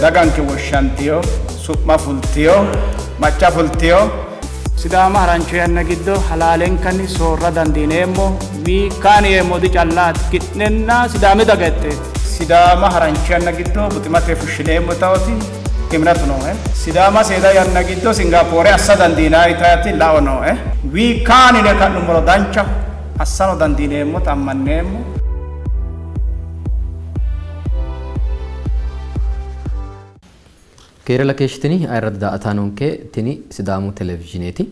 Daganke woshshantiyo, su'ma fultiyo, macca fultiyo. Sidaama harancho yanna giddo halaalenkanni soorra dandiineemmo. We can yeemmo dicallaati. Ki'nenna Sidaami daga itteeti. Sidaama harancho yanna giddo buximate fushshineemmo yitaoti iminatu nooe. Sidaama seeda yanna giddo Singapoore assa dandiinanni yitaati lao nooe. We can yine ka'nummoro danchaho. Assano dandiineemmota ammanneemmo. Keerella keeshshitini ayirrado daa''ataanonke, tini Sidaamu Televizhineeti.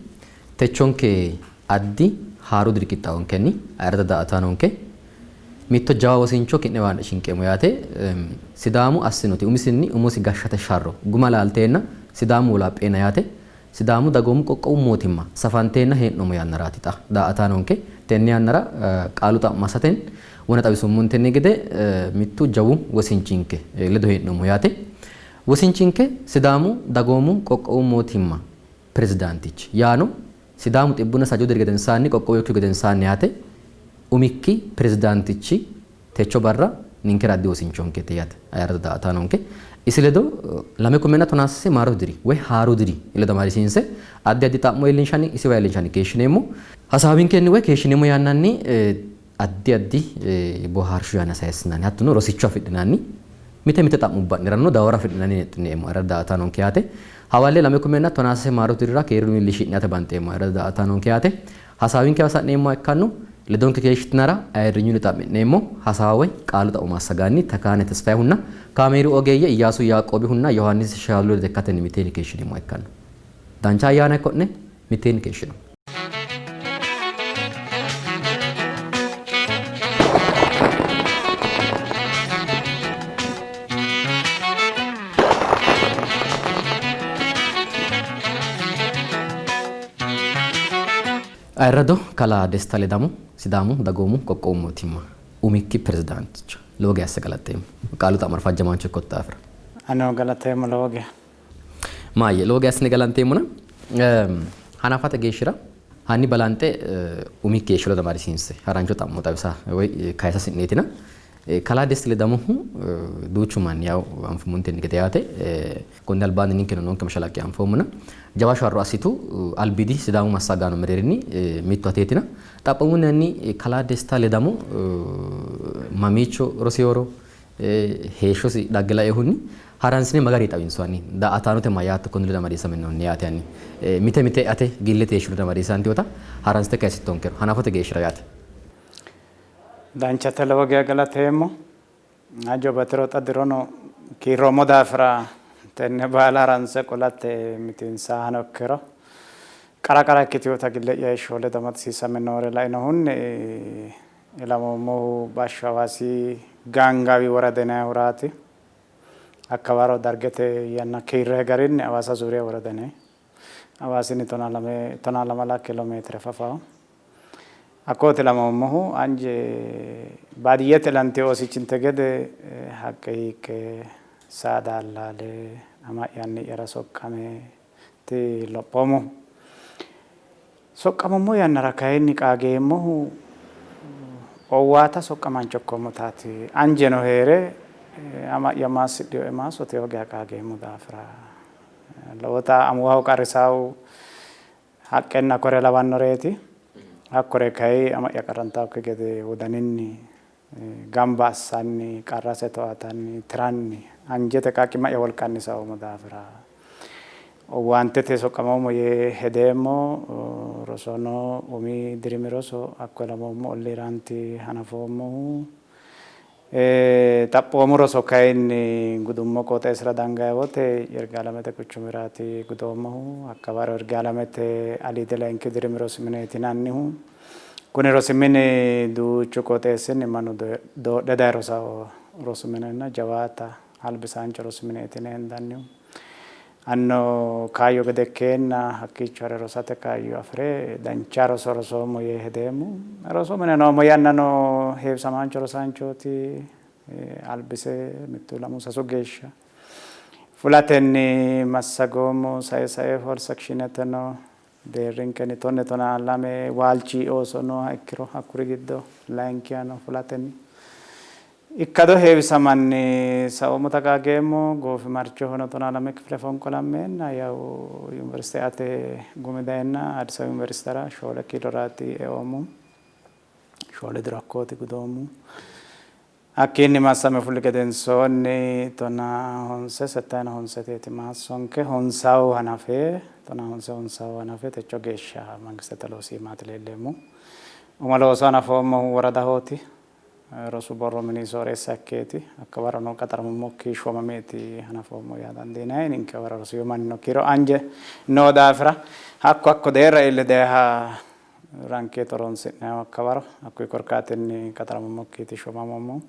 Techonke addi haaru diri qixxaawonkenni ayirrado daa''ataanonke mitto jawa wosincho ki'newa shinqeemmo yaate. Sidaamu assinoti umisinni umosi gashshate sharro guma laalteenna Sidaamu wolapheena yaate. Sidaamu Dagoomu Qoqqowu Mootimma safanteenna hee'noommo yannaraati xa daa''ataanonke tenne yannara qaalu xa'mo assatenni wona xawisummontenni gede mittu jawu wosinchinke ledo hee'noommo yaate. Wosinchinke Sidaamu Dagoomu Qoqqowu Mootimma Pirezidaantichi yaano Sidaamu xibbunna sajjuu diri gedensaanni qoqqowo ikkihu gedensaanni yaate umikki pirezidaantichi Techo barra ninkera addi wosinchonkeeti yaate ayirrado daa''ataanonke. Isi ledo 2013 maarote diri woy haaru diri ledo amadisiinse addi addi xa'mo iillinshanni isiwa iillinshanni keeshshineemmo. Hasaawinkenni woy keeshshineemmo yannanni addi addi boohaarshu yanna sayissinanni hattono rosicho afidhinanni mite mite xa'mubba'nerano dawaro afidhinanni hexxineemmo ayirrado daa''ataanonke yaate. Hawalle 2013 maarote dirira keerunni iillishi'ne yaate banxeemmo ayirrado daa''ataanonke yaate. Hasaawinkewa sa'neemmoha ikkanno, ledonke keeshshitinara ayirrinyunni xa'mi'neemmo. Hasaawa woy qaalu xa'mo massagaanni Tekaane Tesfayehunna kaameeru ogeeyye Iyyaasu Yaaqoobihunna Yohaannisi Shaalu ledo ikkatenni mitteenni keeshshineemmoha ikkanno. Dancha ayyaana ikko'ne, mitteenni keeshshino. Ayirrado kalaa Desta Ledamo Sidaamu dagoomu qoqqowu mootimma umikki pirezidaanticha lowo geya asse galaxxeemmo. Qaalu xa'mora fajjamaancho ikkotto daafira. Anino galateemmo lowo geya. Maayye lowo geya assine galanteemmona hanafate geeshshira hanni balanxe umikki heeshsho ledo amadisiinse harancho xa'mo xawisa woy kayisa hasi'neetina Kalaa Desti Ledamohu duuchu manni yawo anfummontenni gede yaate konni albaanni ninkeno noonke mashalaqqe anfoommona jawa sharro assitu albiidi Sidaamu massagaano mereerinni mittu ateetina xaphoomunni hanni kalaa Desta Ledamo mamiicho roseworo heeshshosi dhagge lainohunni haransine ma garinni xawinsoonni? Daa''ataanote mayyaatto konni ledo amadisiisaminohunni yaate hanni mite mite ate gillete heeshsho ledo amadisiisantinota haransite kayisittonkero hanafote geeshshira yaate. Danchate lowo geya galateemmo. Ajo batiro xa dirono kiirroommo daafira tenne baala haranse qolate mitiinsaahano ikkiro qara qara ikkitinota gille'ya heeshsho ledo amadisiisame noore lainohunni ilamoommohu bashsho Hawaasi Gaangaawi worada yinannihuraati. Hakka waro Dargete yanna kiirrayi garinni Hawaasa Zuuriya worada yinanni. Hawaasinni tonaa lamala kiilomeetire fafaho. Hakkooti ilamoommohu. Anje baadiyyete ilantino oosichinte gede haqqe hiiqqe, saada allaale, ama'ya anni'yara soqqameeti lophoommohu. Soqqamummo yannara kayinni qaageemmohu owaata soqqamaancho ikkoommotaati. Anjeno hee're ama'ya maassidhinoe maasso tewo geya qaageemmo daafira lowota amuwaho qarrisaahu haqqenna kore lawannoreeti. Hakkore kayi ama'ya qarrantaakki gede wodaninni gamba assanni, qarrase towatanni, tiranni anjete qaaqqimma'ya wolqanni saoommo daafira owaantete soqqamoommo yee hedeemmo. Rosono umi dirimi roso hakko ilamoommo olliiraanti hanafoommohu. Xaphoomu roso kayinni gudummo qooxeessira dangayi wote Yirgaalamete quchumiraati gudoommohu. Hakka waro Yirgaalamete aliidi layinki dirimi rosi mineeti yinannihu. Kuni rosi mini duuchu qooxeessinni mannu doodhe daye rosanno rosu minenna jawaata albisaancho rosi mineeti yine hendannihu. Anino kaayyo gede ikkeenna hakkiicho ha're rosate kaayyo afi're dancha roso rosoommo yee hedeemmo. Rosu mine noommo yannano heewisamaancho rosaanchooti. Albise mittu lamu sasu geeshsha fulatenni massagoommo. Sae sae hall sekshineteno deerrinkenni tonne tonaa lame waalchi ooso nooha ikkiro hakkuri giddo layinkihano fulatenni Ikkado heewisamanni saoommota qaageemmo. Goofimarchohono 12 kifile fonqolammeenna yawu yuniversite eate gumi dayenna Addis Ababu yuniversitera 4 kiiloraati eoommohu. 4 diro hakkooti gudoommohu. Hakkiinni maassame fuli gedensoonni tonaa honse settayina honseteeti maassonke. Honsawu hanafe tonaa honse honsawu hanafe techo geeshsha mangistete loosi iimaati leelleemmohu. Umo looso hanafoommohu woradahooti. Rosu borro mini sooreessa ikkeeti. Hakka warono qaxaramummokki shoomameeti hanafoommo yaa dandiinanni. Ninke waro rosino mannino kiiro anje noo daafira hakko hakko deerra iille dayiha rankeeti horonsi'nannihu hakka waro. Hakkuyi korkaatinni qaxaramummokkiiti shoomamoommohu.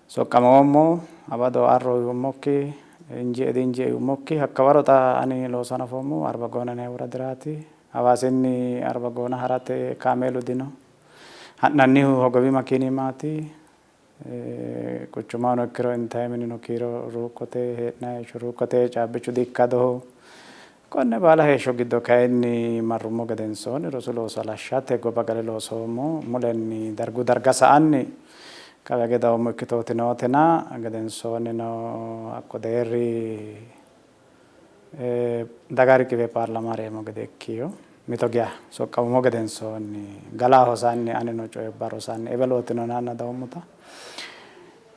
Soqqamoommo, hawado arro yuummokki, injie dinjie yuummokki hakka waro xa ani looso hanafoommohu Arbagoona yinanni woradiraati. Hawaasinni Arbagoona harate kaameelu dino. Ha'nannihu hogowi makiinimaati. Quchumahono ikkiro intanni minino kiiro ruukkote, hee'nanni heeshsho ruukkote, caabbichu diikkadoho. Konne baala heeshsho giddo kayinni marrummo gedensoonni rosu looso halashshate gobba gale loosoommo. Mulenni dargu darga sa''anni kawa hige dawommo ikkitooti nootena gedensoonnino hakko deerri Daga riqiwe paarlama hareemmo gede ikkino. Mito geya soqqamummo gedensoonni gala hosanni anino coyibba rosanni ewelootino yinanna dawummota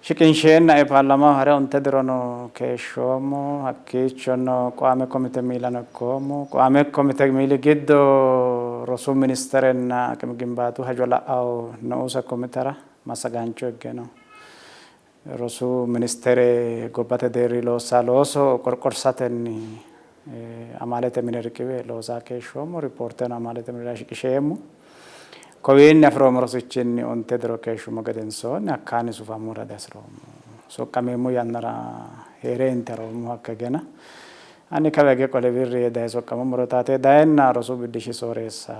shiqinsheennae paarlamaho hare onte dirono keeshshoommo. Hakkiichono qoame komite miilano ikkoommo. Qoame komite miili giddo rosu ministerenna aqimi gimbaatu hajo la'awo nuuse komitera massagaancho ikke no. Rosu ministere gobbate deerri loossa looso qorqorsatenni amaalete mine riqiwe loosa keeshshoommo. Ripoorteno amaalete minira shiqisheemmo. Kowiinni afi'roommo rosichinni onte diro keeshshummo gedensoonni hakkaanni sufammora dihasi'roommo. Soqqameemmo yannara hee'reenti haroommohu hakka higena ani kawa hige qole wirri yee daye soqqamummoro taate dayenna rosu biddishshi sooreessa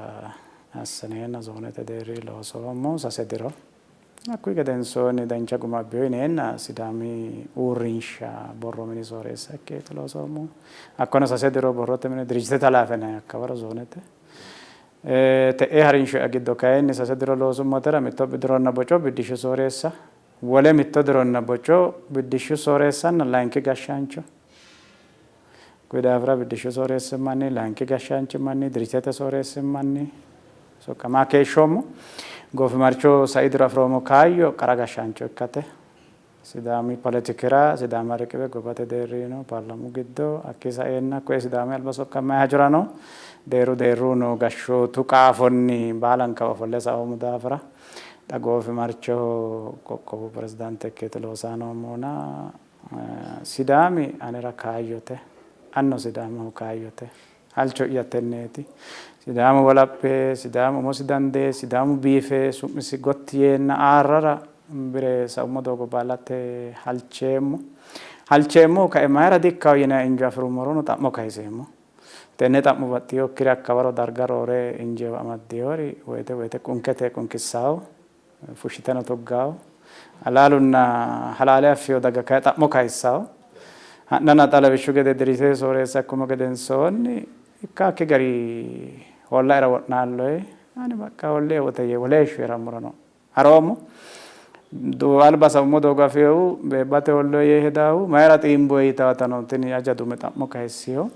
assineenna zoonete deerri loosoommo sase diro. Hakkuyi gedensoonni dancha guma abbino yineenna Sidaami uurrinsha borro mini sooreessa ikkeeti loosoommohu. Hakkono sase diro borrote mine dirijjitete halaafe nayi hakka waro zoonete. Te'ee harinsho'ya giddo kayinni sase diro loosummotera mitto dironna boco biddishshu sooreessa, wole mitto dironna boco biddishshu sooreessanna layinki gashshaancho. Hakkuyi daafira biddishshu sooreessimmanni, layinki gashshaanchimmanni, dirijjitete sooreessimmanni soqqama keeshshoommo. Goofimarcho sai diro afi'roommo kaayyo qara gashshaancho ikkate. Sidaami poletikira Sidaama riqiwe gobbate deerriino paarlamu giddo hakkii saeenna koye Sidaami alba soqqammanni hajorano deerru deerru noo gashshootu qaafonni baalankawa ofolle saoommo daafira xa goofimarchoho qoqqowu pirezidaante ikkeeti loosanni noommohuna Sidaami anera kaayyote, anino Sidaamaho kaayyote. Halcho'ya tenneeti. Sidaamu wolaphe, Sidaamu umosi dandee, Sidaamu biife, su'misi gotti yeenna aarrara bire saummo doogo baalate halcheemmo. Halcheemmohu kae mayira dikkawo yinanni injo afirummorono xa'mo kayiseemmo. Tenne xa'mo baxxinokkiri hakkawaro darga roore injeewa amaddinori woyte woyte qunkete qunkissawo. Fushshiteno tuggawo. Halaalunna halaale affino daga kayi xa'mo kayissawo. Ha'nanna xa lawishshu gede dirijjitete sooreessa ikkummo gedensoonni ikkaakki gari hoollaera wo'naalloe. Ani baqqa hoollie wote yee wole heeshsho hee'rammorano haroommo. Alba saummo doogo afinohu beebbate hoolloe yee hedaahu mayira xiimboe yitawotano tini aja dume xa'mo kayissino.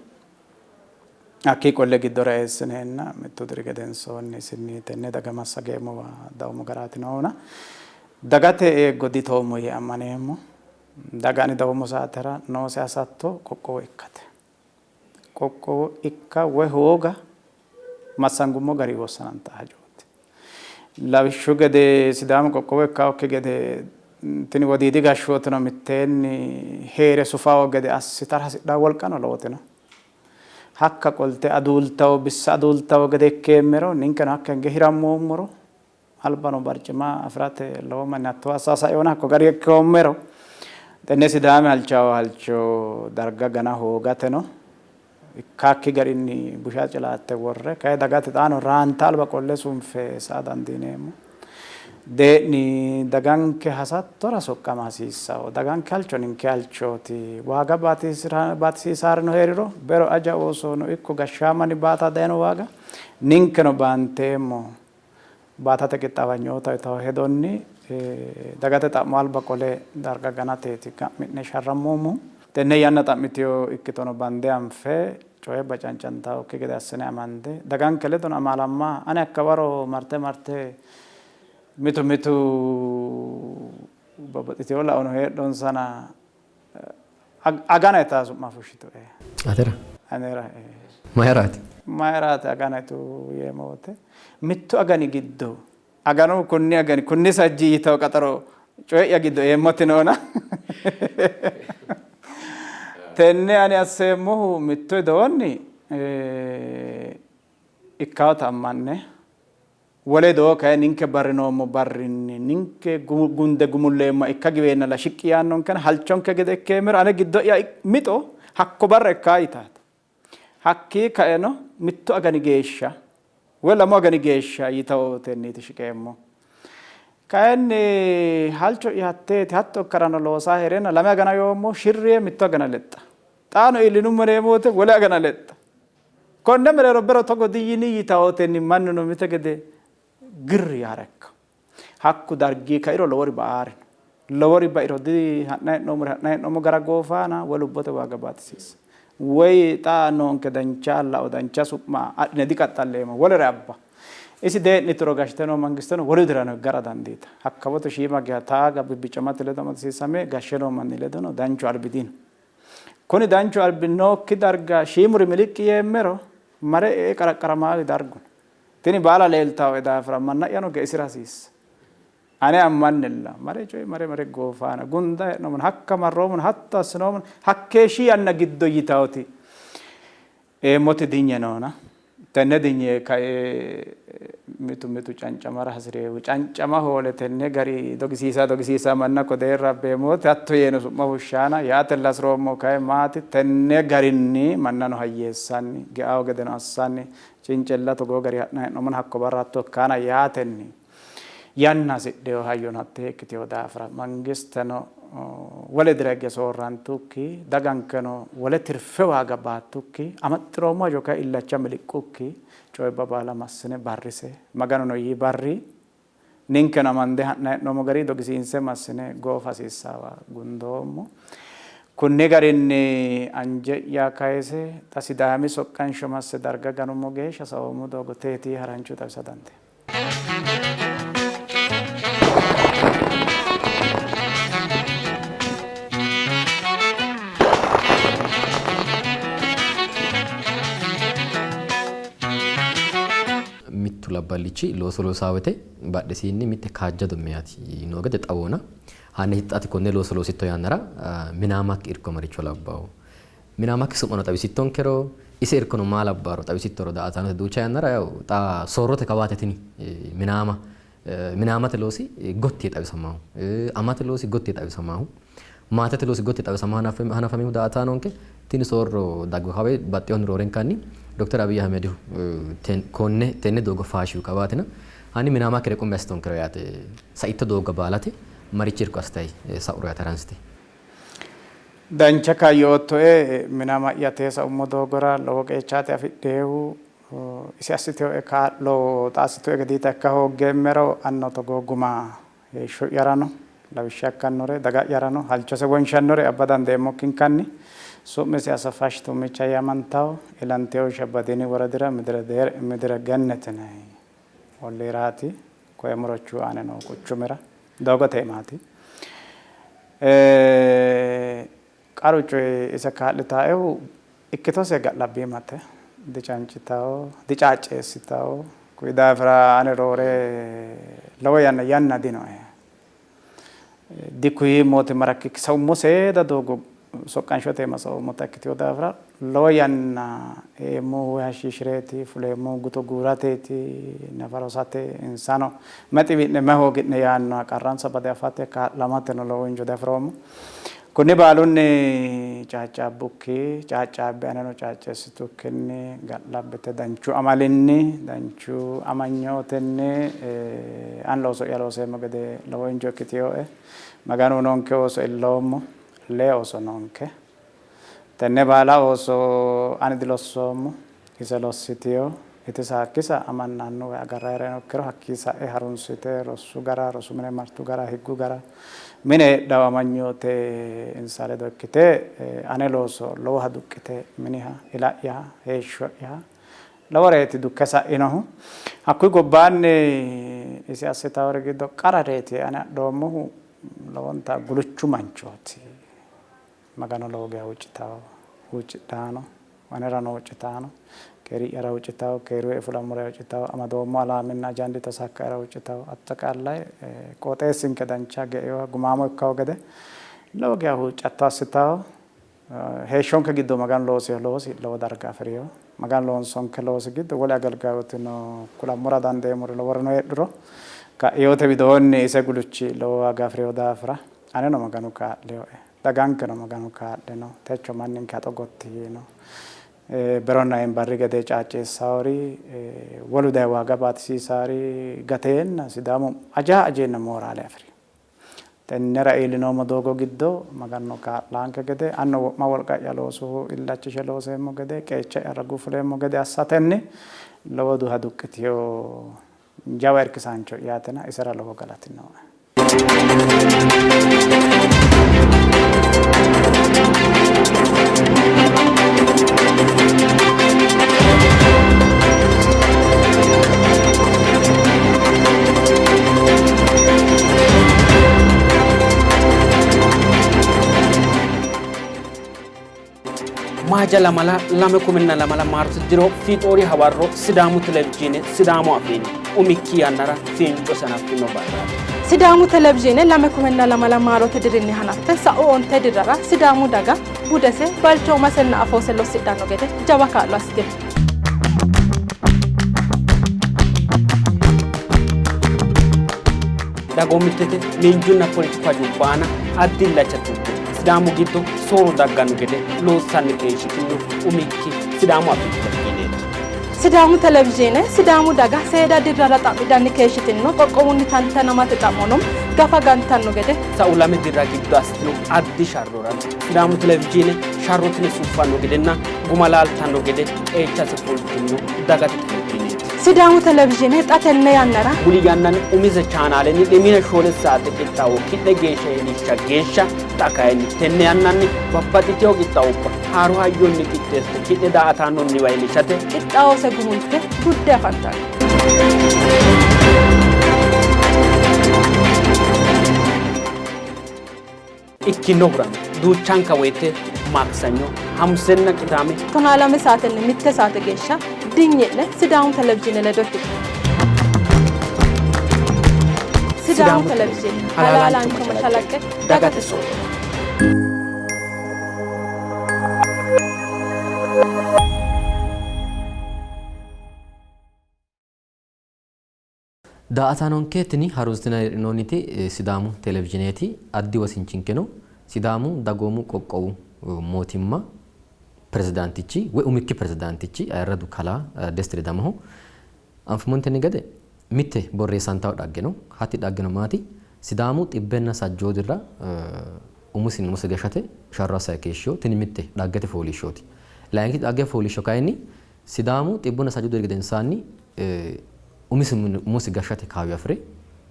Hakkii qolle giddora eessineenna mittu diri gedensoonni isinni tenne daga massageemmowa dawummo garaati noohuna dagate eeggo ditoommo yee ammaneemmo. Daga ani dawummo saatera noose hasatto qoqqowo ikkate. Qoqqowo ikka woy hooga massangummo gari wossanantanno hajooti. Lawishshu gede Sidaamu qoqqowo ikkannokki gede tini wodiidi gashshootino mitteenni hee're sufawo gede assitara hasidhanno wolqano lowoti no. Hakka qolte aduultawo bissa aduultawo gede ikkeemmero ninkeno hakka hinge hirammoommoro albano barcima afi'rate lowo manni hatto assa saeona hakko gari ikkoommero tenne Sidaami halchawo halcho darga gana hoogateno ikkaakki garinni busha cilaatte worre kayi dagate xaano raanta alba qolle sunfe saa dandiineemmo. Dee'ni, daganke hasattora soqqama hasiissanno. Daganke halcho ninke halchooti. Waaga baatisiisaarino hee'riro bero aja oosono ikko gashshaamani baata dayino waaga ninkeno baanteemmo. Baatate qixxaawanyoota yitanno hedonni dagate xa'mo alba qole darga ganateeti ga'mi'ne sharrammoommohu. Tenne yanna xa'mitino ikkitono bande anfe coyibba cancantannokki gede assine amande daganke ledono amaalamma ane hakkawaro marte marte mitu mitu babbaxxitino laono heedhonsana agana yitaa su'ma fushshitue. Atera? Anera. Mayiraati? Mayiraati agana yitu yeemmo wote mittu agani giddo aganu kunni agani kunni sajji yitawo qaxaro coyi'ya giddo eemmoti noona. Tenne ani asseemmohu mittu widoonni ikkaata ammanne, wole doo kayi ninke barri noommo barrinni ninke gunde gumulleemmoha ikka giweennalla shiqqi yaannonkena halchonke gede ikkeemmero ane giddo'ya mixo hakko barra ikkaa yitaate. Hakkii kaeno mittu agani geeshsha woy lamu agani geeshsha yitawotenniiti shiqeemmo. Kayinni halcho'ya hatteeti, hatto ikkarano loosaa hee'reenna lame agana yoommo, shirri yee mitto agana lexxa. Xaano iillinummo yineemmo wote wole agana lexxa. Konne mereero bero togo diyini yitawotenni mannuno mite gede girri yaara ikka. Hakku dargi kairo lowori ba''aari no. Lowori bairo di ha'nanni hee'noommori ha'nanni hee'noommo gara goofaana woy lubbote waaga baatisiisa. Woy xa noonke dancha lao dancha su'ma adhine diqaxxalleemmo, wolere abba. Isi dee'nituro gashshite noo mangisteno wolu dirano higgara dandiitanno. Hakkawote shiima geya taaga bibbicamate ledo amadisiisame gashshe noo manni ledono danchu albi dino. Kuni danchu albi nookki darga shiimuri miliqqi yeemmero mare e''e qaraqqaramaawi dargu no. Tini baala leeltaoe daafira manna'yano geisira hasiissa. Ane ammannilla mare coyi mare mare goofaana gunda hee'noomona hakka marroomona hatto assinoomona hakkeeshshi yanna giddo yitaoti eemmoti dinye noona. Tenne dinye kae mitu mitu cancamara hasi'reewu cancama hoole tenne gari dogisiisa dogisiisa manna ko deerra abbeemmote hatto yeeno su'ma fushshaana yaatella hasi'roommo kae maati tenne garinni mannano hayyeessanni geao gedeno assanni Cincella togoo gari ha'nanni hee'noommona hakko barra hatto ikkaana yaatenni yanna hasidhino hayyono hattee ikkitino daafira mangisteno wole dira higge soorrantukki dagankeno wole tirfe waaga baattukki amaxxiroommo hajo kayi illacha miliqqukki coyibba baala massine barrise Maganuno yii barri Ninkeno amande ha'nanni hee'noommo gari dogisiinse massine goofa hasiissaawa gundoommo. Kunni garinni anje'ya kayise xa Sidaami soqqansho masse darga ganummo geeshsha saoommo doogo teeti haranchu xawisa dandeemmo. Mittu labballichi looso loosaa wote badhesiinni mitte kaajjado meyati noo gede xawona. Hanni ati konne looso loositto yannara minaamakki irko maricho labbawo? Minaamakki su'mano xawisittonkero, ise irkono maa labbaro xawisittoro daa''ataanote duucha yannara yaw xa soorrote kawaate tini minaama minaamate loosi gotti yee xawisamahu, amate loosi gotti yee xawisamahu, maatete loosi gotti yee xawisama hanafaminohu daa''ataanonke tini soorro daggu kawa baxxinohunni roorenkanni Dokter Abiy Ahimedihu konne tenne doogo faashiyu kawaatina hanni minaamakkire qummi assitonkero yaate saitto doogga baalate marichi irko assitayi sa'uro yaate haransite. Dancha kaayyo oottoe minaama'ya tee saummo doogora lowo qeechaati afidhinohu. Ise assitinoe kaa'lo xa assitinoe gediita ikka hooggeemmero anino togoo guma Heeshsho'yarano lawishsha ikkannore, daga'yarano halchose wonshannore abba dandeemmokkinkanni. Su'mise Asaffash Tummicha yaamantanno. Ilantinohu Shabbadiini woradira Midire Gennet yinanni olliiraati. Koye Morochu aane noo quchumira doogote iimaati. Qaru coyi ise kaa'litaehu ikkitose ga'labbiimate. Dicancitanno, dicaacceessitanno. Kuyi daafira ani roore lowo yanna yanna dinoe. Dikuyi mootimma rakkikki saummo seeda doogo soqqanshote iima saoommota ikkitino daafira lowo yanna eemmohu woy hashshiishireeti, fuleemmohu guto guurateeti, nafa rosate insano mayi xiwi'ne mayi hoogi'ne yaannoha qarransa bade afate kaa'lamateno lowo injo diafi'roommo. Kunni baalunni caaccaabbukki, caaccaabbe aneno caacceessitukkinni ga'labbite danchu amalinni, danchu amanyootinni ani looso'ya looseemmo gede lowo injo ikkitinoe. Maganu noonke ooso illoommo, lee ooso noonke. Tenne baala ooso ani dilossoommo, ise lossitino. Itisa hakkisa amanna annuwa agarrayireno ikkiro hakkii sa'e harunsite rossu gara, rosu mine martu gara, higgu gara, mine heedhawo amanyoote insa ledo ikkite ane looso lowoha duqqite miniha, ila'yaha, heeshsho'yaha loworeeti dukke sa'inohu. Hakkuyi gobbaanni isi assitawori giddo qarareeti ane adhoommohu lowonta guluchu manchooti. Magano lowo geya huuccitawo, huuccidhaano, anerano huuccitaano, keeri'yara huuccitawo, keeru ee fulammora huuccitawo, amadoommo alaaminna ajandi tasakkaera huuccitawo, axxaqaallay qooxeessinke dancha ge'eyoha gumaamo ikkawo gede lowo geya huuccatto assitawo. Heeshshonke giddo Maganu loosiho loosi lowo darga afi'rino. Maganu loonsonke loosi giddo wole agalgayootino kulammora dandeemmori loworino heedhuro, ka'yoote widoonni ise guluchi lowo waaga afi'rino daafira aneno Maganu kaa'linoe. Dagankeno Maganu kaa'lino. Techo manninke haxo gotti yiino. Beronna eembarri gede caacceessaawori, wolu daye waaga baatisiisaari gateenna Sidaamu ajaa ajeenna mooraale afi'rino. Tennera iillinoommo doogo giddo Maganu kaa'laanke gede, anino wo'ma wolqa'ya loosoho illachishe looseemmo gede, qeecha'ya ragu fuleemmo gede assatenni lowo duha duqqitino jawa irkisaancho'yaatina isera lowo galati nooe. Maaja lamala 2024 maarote diro fiixoori hawarro Sidaamu Televizhiine Sidaamu Afiinni umikki yannara fiinco sanaffino barraati. Sidaamu Televizhiine 2024 maarote dirinni hanaffe sa'u onte dirrara Sidaamu daga budese, balchoomasenna afoose lossidhanno gede jawa kaa'lo assitino. Dagoomittete, miinjunna poletiku hajubba aana addi illacha tugge Sidaamu giddo soorro dagganno gede loossanni keeshshitino umikki Sidaamu Afii Televizhiineeti. Sidaamu Televizhiine Sidaamu daga seeda dirrara xa'midhanni keeshshitino qoqqowunni tantanamate xa'mono gafa gantanno gede Sa'u lame dirra giddo assitino addi sharrora Sidaamu Televizhiine sharro tini suffanno gedenna guma laaltanno gede qeechase fultino dagate televizhiineeti. Sidaamu Televizhiine xa tenne yannara Muli yannanni umise chaanaalenni lemina shoole saate qixxaawo ki'ne geeshsha iillisha geeshsha xa kayinni tenne yannanni babbaxxitino qixxaawubba haaro hayyonni qixxeessite ki'ne daa''ataanonniwa iillishate qixxaawose gumulte gudde afantanno. Ikkinohurano duuchanka woyte Maaksanyo, Hamusenna Qidaame 12 saatenni 1 saate geeshsha dinyi'ne Sidaamu Televizhiine ledo ikkito. Sidaamu Televizhiine halaalaancho mashalaqqe dagate soorro. Daa''ataanonke tini harunsitinanni heedhinoonniti Sidaamu Televizhineeti. Addi wosinchinkeno Sidaamu Dagoomu Qoqqowu Mootimma Pirezidaantichi woy umikki pirezidaantichi ayirradu kalaa Desti Ledamoho. Anfummontenni gede mitte borreessantanno dhagge no. Hatti dhaggeno maati? Sidaamu xibbenna sajjoo dirra umusinni umosi gashshate sharro assanni keeshshino. Tini mitte dhaggete fooliishshooti. Layinkiti dhaggete fooliishsho kayinni Sidaamu xibbunna sajjuu diri gedensaanni umisi umosi gashshate kaayyo afi're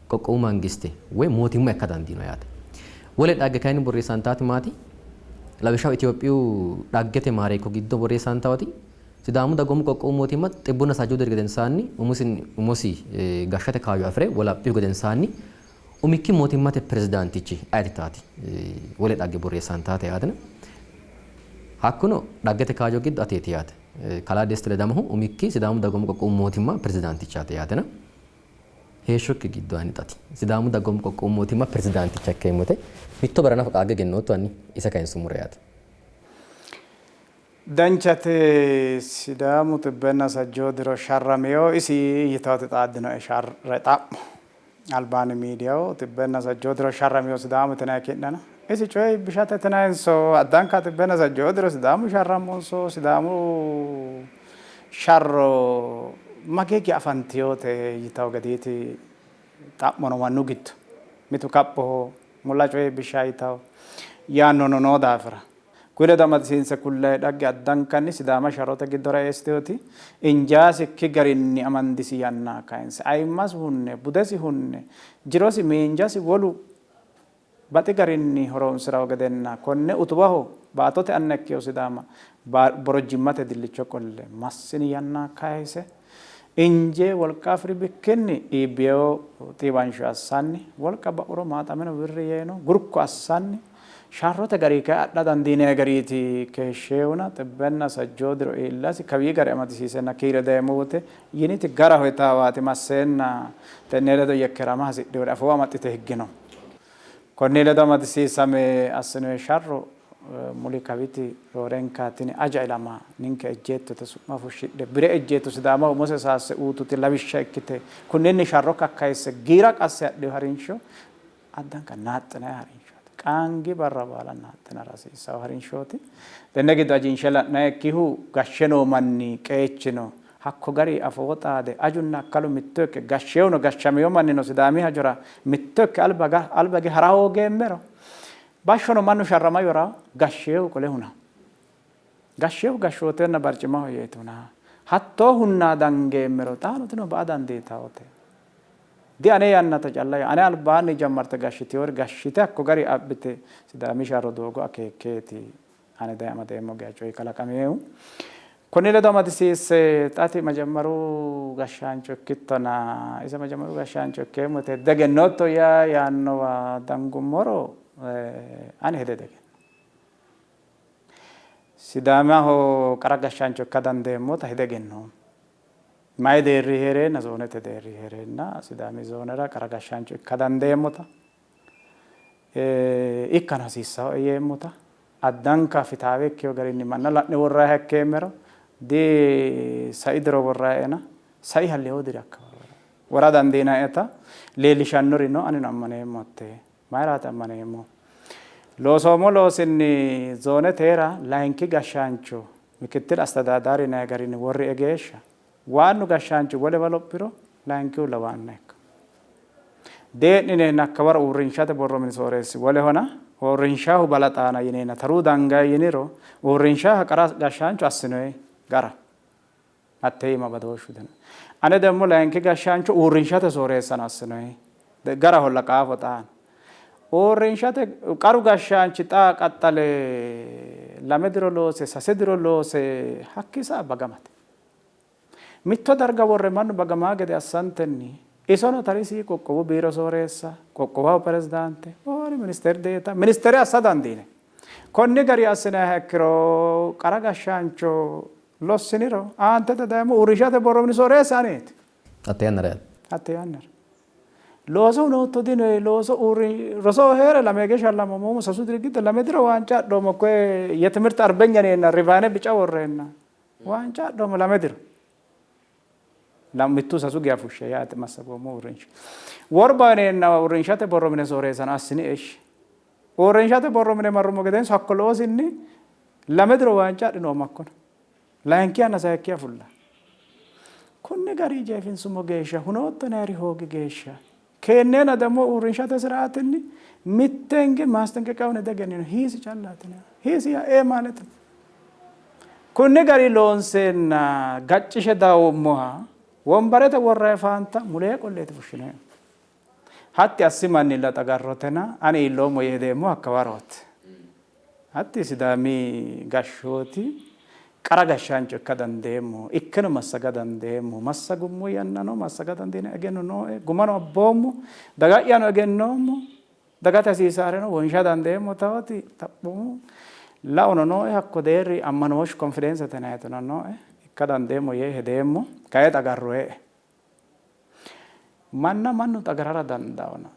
qoqqowu mangiste woy mootimma ikka dandiino yaate. Wole dhagge kayinni borreessantaati maati? Lawishshaho Itophiyu dhaggete maareekko giddo borreessantawoti Sidaamu dagoomu qoqqowu mootimma xibbunna sajjuu diri gedensaanni umosi gashshate kaayyo afi're wolaphihu gedensaanni umikki mootimmate pirezidaantichi ayeti taati wole dhagge borreessantaate yaatena. Hakkuno dhaggete kaayyo giddo ateeti yaate. Kalaa Desti Ledamohu umikki Sidaamu Dagoomu Qoqqowu Mootimma Pirezidaantichaati yaatena heeshshokki giddo ani xati Sidaamu Dagoomu Qoqqowu Mootimma Pirezidaanticha ikkeemmo yite mitto barra nafa qaagge egennootto hanni ise kayinsummoro yaate. Danchate Sidaamu xibbenna sajjoo diro sharramino isi yitawoti xaaddinoe sharre xa'mo. Albaanni miidiyaho xibbenna sajjoo diro sharramino Sidaamu yitinanni ki'neno isi coye iibbishate yitinanninso addanka xibbenna sajjoo diro Sidaamu sharrammonso Sidaamu sharro mageegge afantinote yitawo gedeeti xa'mono mannu giddo mitu kaphoho mulla coye iibbishsha yitawo yaannono noo daafira. Kuyi ledo amadisiinse kullayi dhagge addankanni Sidaama sharrote giddora eessitinoti injaasikki garinni amandisi yanna kayinse ayimmasi hunne, budesi hunne, jirosi, miinjasi wolu baxi garinni horoonsi'ranno gedenna konne utuwaho baattote anna ikkino Sidaama borojjimmate dillicho qolle massini yanna kayse injee wolqa afi'ri bikkinni iibbino xiiwansho assanni wolqa ba'uro maaxamino wirri yeeno gurko assanni sharrote gari kay adha dandiinanni gariiti keeshsheewuna xibbenna sajjoo diro iillasi kawii gari amadisiisenna kiire dayemmo wote yiniti garaho yitaawaati masseenna tenne ledo yekkerama hasidhinori afoo amaxxite higgino. Konni ledo amadisiisame assinoyi sharro muli kawiti roorenka tini aja ilama ninke ejjeettote su'ma fushshidhe bire ejjeetto Sidaamaho umose saasse uututi lawishsha ikkite kunninni sharro kakkayisse giira qasse hadhino harinsho addanka naaxxinanni harinshooti. Qaangi barra baala naaxxinara hasiissanno harinshooti. Tenne giddo ajinshe la'nannikkihu gashshe noo manni qeechi no. Hakko gari afoo xaade ajunna akkalu mitto ikke gashsheewuno gashshamino mannino Sidaami hajora mitto ikke alba alba hige hara hoogeemmero bashshono mannu sharrama yorawo gashsheewu qole hunawo. Gashsheewu gashshootenna barcimaho yeeti hunawo. Hattoo hunnaa dangeemmero xaano tino ba'a dandiitawote. Di ane yannata calla ane albaanni jammarte gashshitewori gashshite hakko gari abbite Sidaami sharro doogo akeekkeeti ane daye amadeemmo geya coyi kalaqamiehu. Konni ledo amadisiisse xati majammaru gashshaancho ikkittona ise majammaru gashshaancho ikkeemmo yite hedde egennootto yaa yaannowa dangummoro ani hede diegenno. Sidaamaho qara gashshaancho ikka dandeemmota hede egennoommo. Mayi deerri hee'reenna zoonete deerri hee'reenna Sidaami zoonera qara gashshaancho ikka dandeemmota ikkano hasiissawoe yeemmota addanka fitaawe ikkewo garinni manna la'ne worrayiha ikkeemmero di sai diro worrayiena saiha lewu diri akkawaawera wora dandiinannieta leellishannori no. Anino ammaneemmo hattee. Mayiraati ammaneemmohu? Loosoommo loosinni zoonetera layinki gashshaancho mikittil astadaadaari yinanni garinni worrie geeshsha waannu gashshaanchi wolewa lophiro layinkihu lawaanna ikka. Dee'ni yineenna hakkawaro uurrinshate borro mini sooreessi wolehona uurrinshahu balaxaana yineenna taruu dangayi yiniro uurrinshaha qara gashshaancho assinoyi gara hatte iima badooshshu dino. Ane demmo layinki gashshaancho uurrinshate sooreessano assinoyi garaholla qaafo xaano. Uurrinshate qaru gashshaanchi xa qaxxale lame diro loose sase diro loose hakkii sa'a bagamate. Mitto darga worre mannu bagamaa gede assantenni isono tarisi qoqqowu biiro sooreessa, qoqqowaho pirezidaante, or minister deeta, ministere assa dandiine. Konni gari assinanniha ikkiro qara gashshaancho lossiniro aantete dayemmo uurrinshate borro mini sooreessa aneeti. Hatte yannara yaate. Hatte yannara. Looso hunootto dinoe, looso uurri rosoho hee're lame hige shallamoommo, sasu diri giddo lame diro waanca adhoommo, koye yetimirti arbenya yineenna rivaane bica worreenna Waanca adhoommo lame diro. Mittu sasu geya fushshe yaate massagoommo uurrinsha. Worba yineenna uurrinshate borro mine sooreessano assini eshi. Uurrinshate borro mine marrummo gedenso hakko loosinni lame diro waanca adhinoommo hakkono. Layinkihanna sayikkiha fulla. Kunni gari jeefinsummo geeshsha hunootto yinayiri hoogi geeshsha keenneena ደግሞ uurrinshate siraatinni mitte hinge maastenqeqiya hune diegennino hiisi callaati hiisi yaa ee ማለት ነው። Kunni gari loonseenna gaccishe dawommoha wombarete worrayi faanta mulee qolleeti fushshinoehu. Hatti assi mannilla xagarrotena ani iilloommo yee hedeemmo hakkawarooti. Hatti Sidaami gashshooti qara gashshaancho ikka dandeemmo, ikkeno massaga dandeemmo, massagummo yannano massaga dandiinanni egenno nooe, gumano abboommo, daga'yano egennoommo, dagate hasiisaareno wonsha dandeemmo taoti xaphoomu laono nooe, hakko deerri ammanooshshu konfidensete yinannitino nooe, ikka dandeemmo yee hedeemmo, kayi xagarroe. Manna mannu xagarara dandaanno,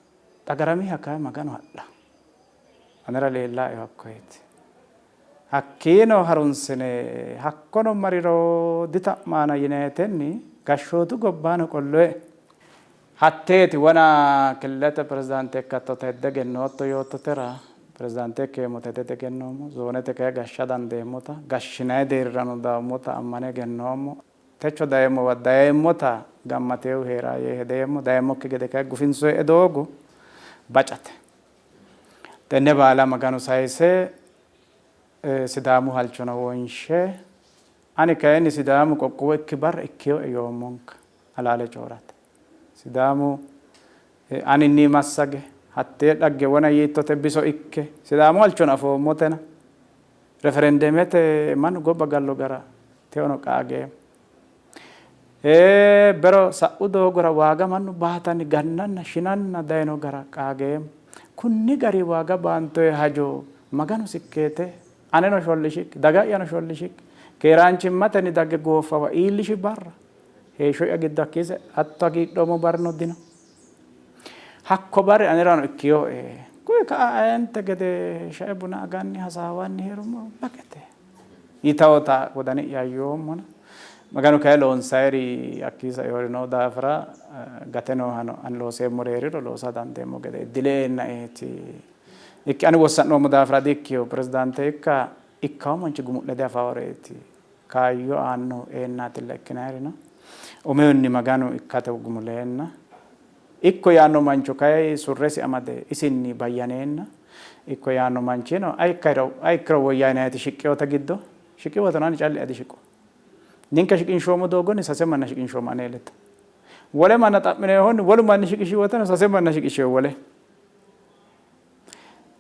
xagaramiha kayi Maganu adhanno. Anera leellaehu hakkoyeti. Hakkiino harunsine hakkono mariro dixa'maana yineetenni gashshootu gobbaano qolloe. Hatteeti wona killilete pirezidaante ikkattota hedde egennootto yoottotera pirezidaante ikkeemmota hede diegennoommo. Zoonete kayi gashsha dandeemmota, gashshinanni deerrirano dawoommota ammane egennoommo. Techo dayeemmowa dayeemmota gammateehu hee'ra yee hedeemmo, dayeemmokki gede kayi gufinsoe doogo bacate. Tenne baala Maganu sayise Sidaamu halchono wonshe ani kayinni Sidaamu qoqqowo ikki barra ikkiyoe yoommonka halaale coyi'rate. Sidaamu aninni massage hattee dhagge wona yiittote biso ikke Sidaamu halchono afoommotena referendemete mannu gobba gallo gara teono qaageemmo. Ee, bero sa'u doogora waaga mannu baatanni gannanna shinanna dayino gara qaageemmo. Kunni gari waaga baantoe hajo Maganu sikkeete aneno shollishikki, daga'yano shollishikki, keeraanchimmatenni dagge gooffawa iillishi barra heeshsho'ya giddo hakkiise hatto hagiidhoommo barrino dino. Hakko barri anerano ikkinoe. Kuyi ka'a ayente gede shae buna aganni hasaawanni hee'rummoro baqete yitawota wodani'ya yoommona. Maganu kayi loonsayiri hakkii sainori noo daafira gate noohano ani looseemmori hee'riro loosa dandeemmo gede dile'eennaeeti. Ikki ani wossa'noommo daafira di''ikkino. Pirezidaante ikka ikkawo manchi gumu'le diafaworeeti. Kaayyo aannohu eennaatilla ikkinayirino. Umihunni Maganu ikkate gumuleenna, ikko yaanno mancho kayi surresi amade isinni bayyaneenna, ikko yaanno manchino ayi ikkiro woyya yinayiti shiqqinote giddo shiqi woteno ani calli'ya dishiqo. Ninke shiqinshoommo doogonni sase manna shiqinshoommo ane ledo. Wole manna xa'minoyihunni wolu manni shiqishi woteno sase manna shiqishino wole.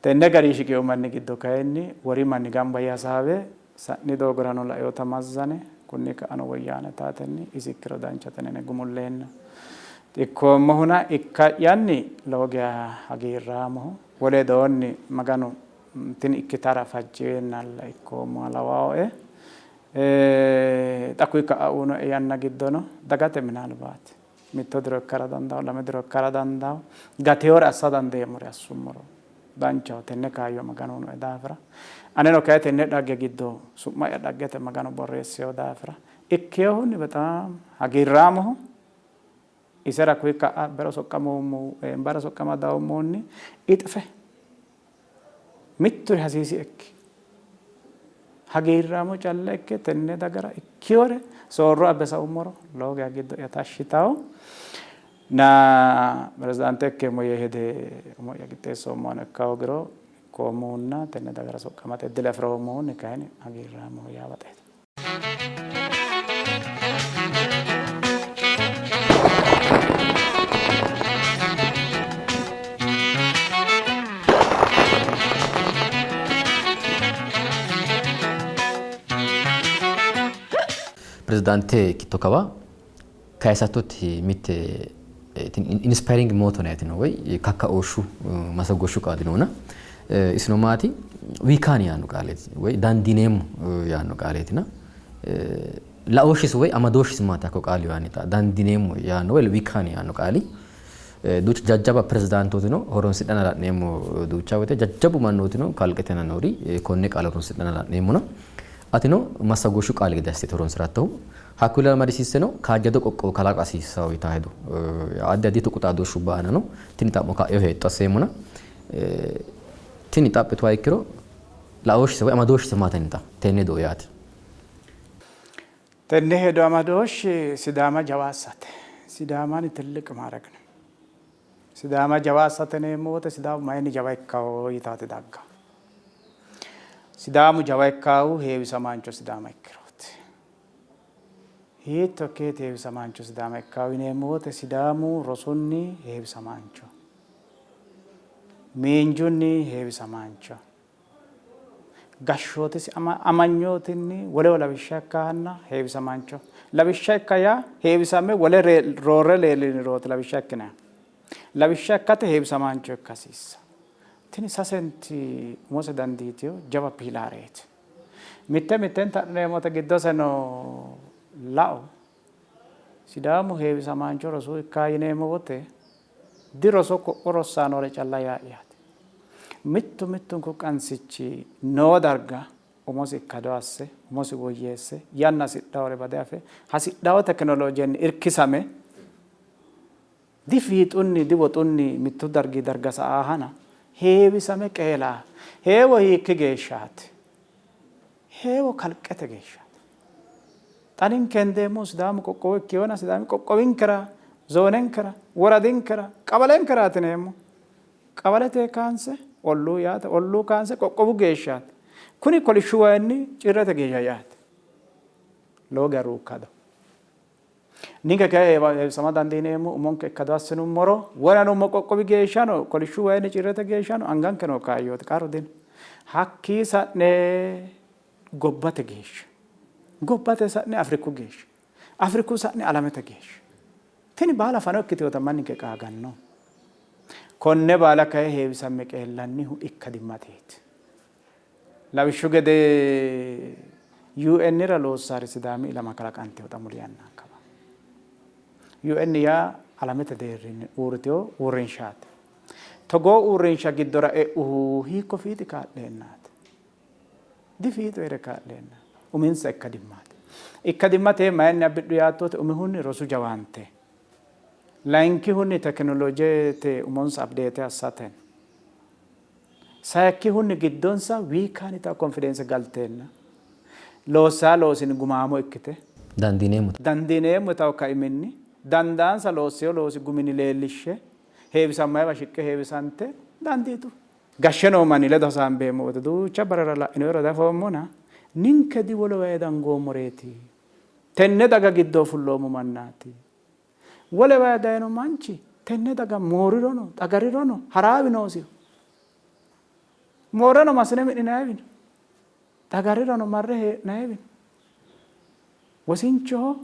Tenne gari shiqino manni giddo kayinni wori manni gamba yee hasaawe sa'ni doogorano lainota mazzane kunni ka'ano woyyaane taatenni isi ikkiro danchate yine gumulleenna ikkoommohuna ikka'yanni lowo geya hagiirraamoho. Wole widoonni Maganu tini ikkitara fajjeennalla ikkoommoha lawaoe. Xa kuyi ka'a uyinoe yanna giddono dagate minaalbaati mitto diro ikkara dandaanno, lame diro ikkara dandaanno, gateewore assa dandeemmore assummoro danchaho. Tenne kaayyo Maganu uyinoe daafira aneno kayi tenne dhagge giddo su'ma'ya dhaggete Maganu borreessino daafira ikkinohunni bexaami hagiirraamoho. Isera kuyi ka'a bero soqqamoommohu eembara soqqama dawommohunni ixife mitturi hasiisiekki hagiirraamo calla ikke tenne dagara ikkinore soorro abbe saummoro lowo geya giddo'ya tashshi yitanno. Na pirezidaante ikkeemmo yee hede umo'ya qixxeessoommohano ikka hoogiro ikkoommohunna tenne dagara soqqamate iddile afi'roommohunni kayinni hagiirraamoho yaa baxeemmo. Pirezidaante ikkitto kawa kayisattoti mitte inspiring motto no woy kakkaooshshu massagooshshu qaali noona isino maati? We can yaanno qaaleeti woy dandiineemmo yaanno qaaleetina laooshshisi woy amadooshshisi maati hakko qaali yaannita dandiineemmo yaanno woy we can yaanno qaali duucha jajjabba pirezidaantootino horonsidhana la'neemmo duucha woyte jajjabbu mannootino kalqete aana noori konne qaale horonsidhana la'neemmona atino massagooshshu qaali gede assite horonsi'rattohu hakkuyi ledo amadisiisseno kaajjado qoqqowo kalaqa hasiissanno yitanno hedo addi addi tuqu xaadooshshubba aanano tini xa'mo ka'ino hexxo asseemmona tini xaphituha ikkiro laooshshise woy amadooshshise maati xa tenne hedo yaate. Tenne hedo amadooshshi Sidaama jawa assate. Sidaamani tilliq maareg ነው። Sidaama jawa assate yineemmo wote Sidaamu mayinni jawa ikkawo yitaati dagga. Sidaamu jawa ikkaahu heewisamaancho Sidaama ikkirooti. Hiitto ikkeeti heewisamaancho Sidaama ikkaahu yineemmo wote Sidaamu rosunni heewisamaancho, miinjunni heewisamaancho, gashshootisi amanyootinni woleho lawishsha ikkaanna heewisamaancho. Lawishsha ikka yaa heewisame wole roorre leellinirooti lawishsha ikkinannihu. Lawishsha ikkate heewisamaancho ikka hasiissanno. Tini sasenti umose dandiitino jawa piilaareeti. Mitte mittenta adhineemmote giddose noo lao Sidaamu heewisamaancho rosu ikka yineemmo wote diroso ko'o rossanore calla yaa'yaati. Mittu mittunku qansichi noo darga umosi ikkado asse, umosi woyyeesse, yanna hasidhawore bade afe, hasidhawo tekinoloojenni irkisame difiixunni diwoxunni mittu dargi darga sa'aahana heewisame qeelaa. Heewo hiikki geeshshaati? Heewo kalqete geeshshaati. Xa ninke hendeemmohu Sidaamu qoqqowo ikkeyona Sidaami qoqqowinkera, zoonenkera, woradinkera, qabalenkeraati yineemmo. Qabalete kaanse olluu yaate, olluu kaanse qoqqowu geeshshaati. Kuni kolishshu wayinni Cirrete geeshsha yaate. Lowo geya ruukkado. Ninke kayi heewisama dandiineemmo umonke ikkado assinummoro wona nummo qoqqowi geeshshano kolishshu wayinni Cirrete geeshshano anganke noo kaayyooti qarru dino. Hakkii sa'ne gobbate geeshsha, gobbate sa'ne Afriku geeshsha, Afriku sa'ne alamete geeshsha. Tini baala fano ikkitinota manninke qaaganno. Konne baala kayi heewisamme qeellannihu ikkadimmateeti. Lawishshu gede UN ra loossaari Sidaami ilama kalaqantino xa muli yanna kawa. UN yaa alamete deerrinni uurritino uurrinshaati. Togoo uurrinsha giddora e'uhu hiikko fiixi kaa'leennaati? Difiixu hee're kaa'leenna uminsa ikkadimmaati. Ikkadimmate mayinni abbidhu yaattote umihunni rosu jawaante, layinkihunni tekinolojete umonsa update assatenni, sayikkihunni giddonsa wiikaanita konfidense galteenna loossaa loosinni gumaamo ikkite Dandiineemmo. Dandiineemmo yitawo kaiminni dandaansa loossino loosi guminni leellishshe heewisammayiwa shiqqe heewisante dandiitu. Gashshe noo manni ledo hasaambeemmo wote duucha barera la'inoero diafoommona, ninke diwolewayi dangoommoreeti. Tenne daga giddoo fulloommo mannaati. Wolewayi dayino manchi tenne daga moorirono xagarirono haraawi noosiho. Moorreno massine mi'ninayiwino, xagarirono marre hee'nayiwino. Wosinchoho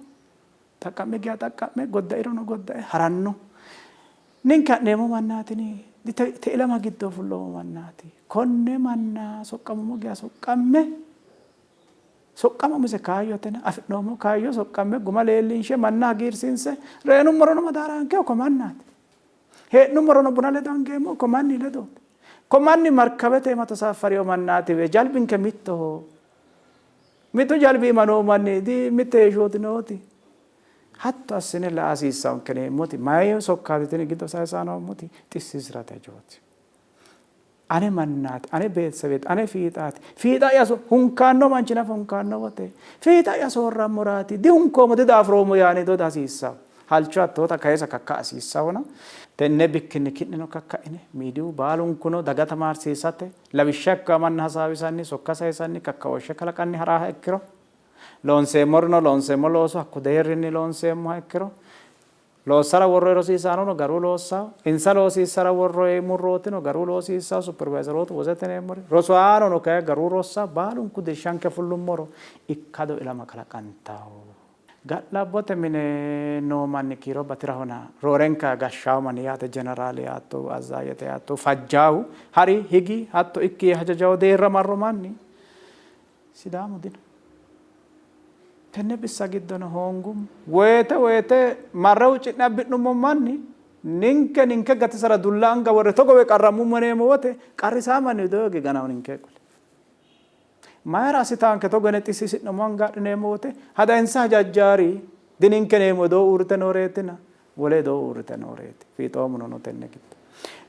xaqqa'me geya xaqqa'me, goddairono goddae haranno. Ninke ha'neemmo mannaatini? Te ilama giddo fulloommo mannaati. Konne manna soqqamummo geya soqqamme, soqqama umise kaayyotena, afi'noommo kaayyo soqqamme guma leellinshe manna hagiirsiinse reynummorono madaarankeho ko mannaati. Hee'nummorono buna ledo angeemmo ko manni ledooti. Ko manni markabete iima tasaaffarino mannaatiwe, jalbinke mittoho. Mittu jalbi iima noo manni di mitte heeshshooti nooti. Hatto assine la'a hasiissanke yineemmoti mayi sokkaati tini giddo sayisa noommoti xissiisi'rate hajooti. Ane mannaati, ane beeteseweeti, ane fiixaati. Fiixa'ya hunkaanno manchi nafa hunkaanno wote fiixa'ya soorrammoraati dihunkoommo didaafuroommo yaani doda hasiissanno. Halcho hattoota kayisa kakka'a hasiissahona tenne bikkinni ki'neno kakka'ine miidiyu baalunkuno daga tamaarsiisate lawishsha ikkanno manna hasaawisanni sokka sayisanni kakkaooshshe kalaqanni ha'raaha ikkiro loonseemmorino loonseemmo looso hakko deerrinni loonseemmoha ikkiro loossara worroyi rosiisaanono garu loossawo, insa loosiissara worroyi murrootino garu loosiissawo, supervayzerootu wozete yineemmori, rosaanono kayi garu rossawo, baalunku dirshanke fullummoro ikkado ilama kalaqantawo. Ga'labbote mine noo manni kiiro bati'rahona, roorenka gashshaawu manni yaate jeneraale yaatto, azzaajete yaatto, fajjaawu, hari, higi, hatto ikki yee hajajawo deerra marro manni Sidaamu dino. Tenne bissa giddono hoongummo. Woyte woyte marre huucci'ne abbi'nummo manni ninke ninke gatisara dulla anga worre togo qarrammummo yineemmo wote qarrisaa manni widoo hige ganawo ninke qole. Mayira assitaanke togo yine xissiisi'noommo anga adhineemmo wote hada insa hajajjaari dininke neemmo widoo uurrite nooreetina wole widoo uurrite nooreeti. Fiixoomuno no tenne giddo.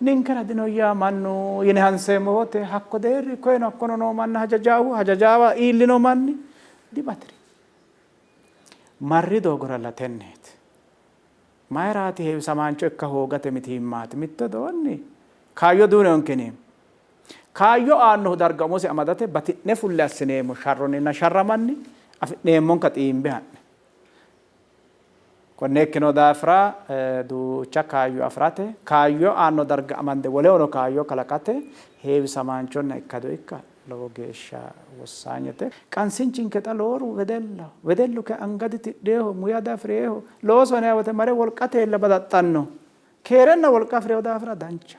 Ninkera dino yaa mannu yine hanseemmo wote hakko deerri koyeno hakkono noo manna hajajaawu hajajaawa iillino manni dibatiri. Marri doogoralla tenneeti. Mayiraati heewisamaancho ikka hoogate mitiimmaati? Mitto widoonni kaayyo duunonke yineemmo. Kaayyo aannohu darga umosi amadate bati'ne fulle assineemmo sharronninna sharramanni afi'neemmonka xiimbe ha'ne. Konne ikkino daafira duucha kaayyo afi'rate, kaayyo aanno darga amande wolehono kaayyo kalaqate heewisamaanchonna ikkado ikka lowo geeshsha wossaanyete. Qansinchinke xa looru wedellaho. Wedellu kay anga ditidhinoho, muya diafi'rinoho, looso yinanni woyte mare wolqatella badaxxanno. Keerenna wolqa afi'rino daafira dancha.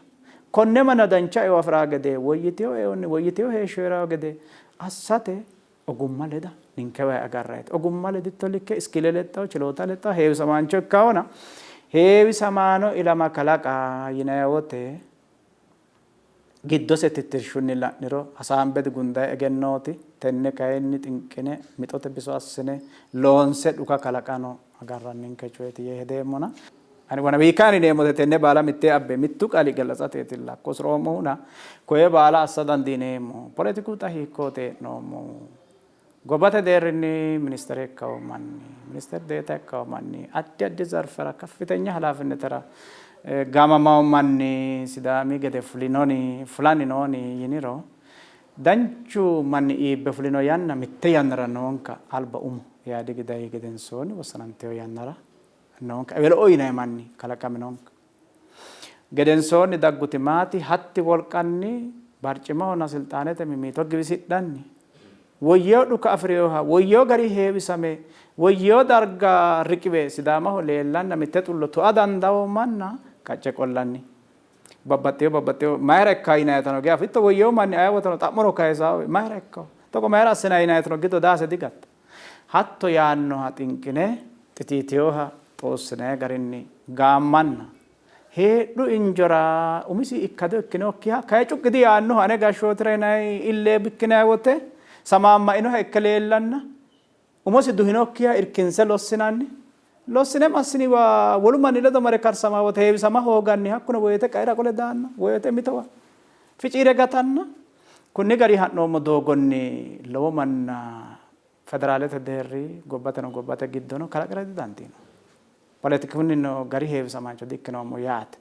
Konne manna dancha eo afi'ranno gede, woyyitino eonni woyyitino heeshsho hee'ranno gede assate ogumma leda ninkewayi agarrayite. Ogumma leditto likke iskile lexxawo, chiloota lexxawo, heewisamaancho ikkawona heewisamaano ilama kalaqa yinanni wote giddose tittirshunni la'niro hasaambe digundanni egennooti. Tenne kayinni xinqine mixote biso assine loonse dhuka kalaqano agarranninke coyeeti yee hedeemmona. Ani wona wiikaani yineemmote tenne baala mittee abbe mittu qaali gallatsateetilla hakko usuroommohuna koye baala assa dandiineemmo. Poletiku xa hiikkooti hee'noommohu? Gobbate deerrinni ministere ikkawo manni, minister deeta ikkawo manni, addi addi zarfera kaffitenya halaafinnetera gaamamawo manni Sidaami gede fulinoni, fulanni nooni yiniro Danchu manni iibbe fulino yanna mitte yannara noonka alba umo Ihaadigi dayi gedensoonni wossanantino yannara noonka. Ewelo''o yinanni manni kalaqaminonka. Gedensoonni dagguti maati? Hatti wolqanni barcimahonna silxaanete mimmiito giwisidhanni woyyino dhuka afi'rinoha woyyino garinni heewisame woyyino darga riqiwe Sidaamaho leellanna mitte xullo tu'a dandawo manna qacce qollanni. Babbaxxeyo babbaxxeyo mayira ikka yinayitano geya afitto woyyino manni aye woteno xa'mono kayisawo mayira ikkawo togo mayira assinayi yinayitano giddo daase digatta. Hatto yaannoha xinqine xitiitinoha xoossinayi garinni gaammanna heedhu injora umisi ikkado ikkinokkiha kayi cuqqi diyaannoho ane gashshootira yinayi ille bikkinayi wote samaammainoha ikke leellanna umosi duhinokkiha irkinse lossinanni lossine massiniwa wolu manni ledo mare karsama wote heewisama hooganni hakkuno woyte qaera qole daanna woyte mitowa ficiire gatanna kunni gari ha'noommo doogonni lowo manna federaalete deerri gobbateno gobbate giddono kalaqira didandiino. Poletikunnino gari heewisamaancho di-ikkinoommo yaate.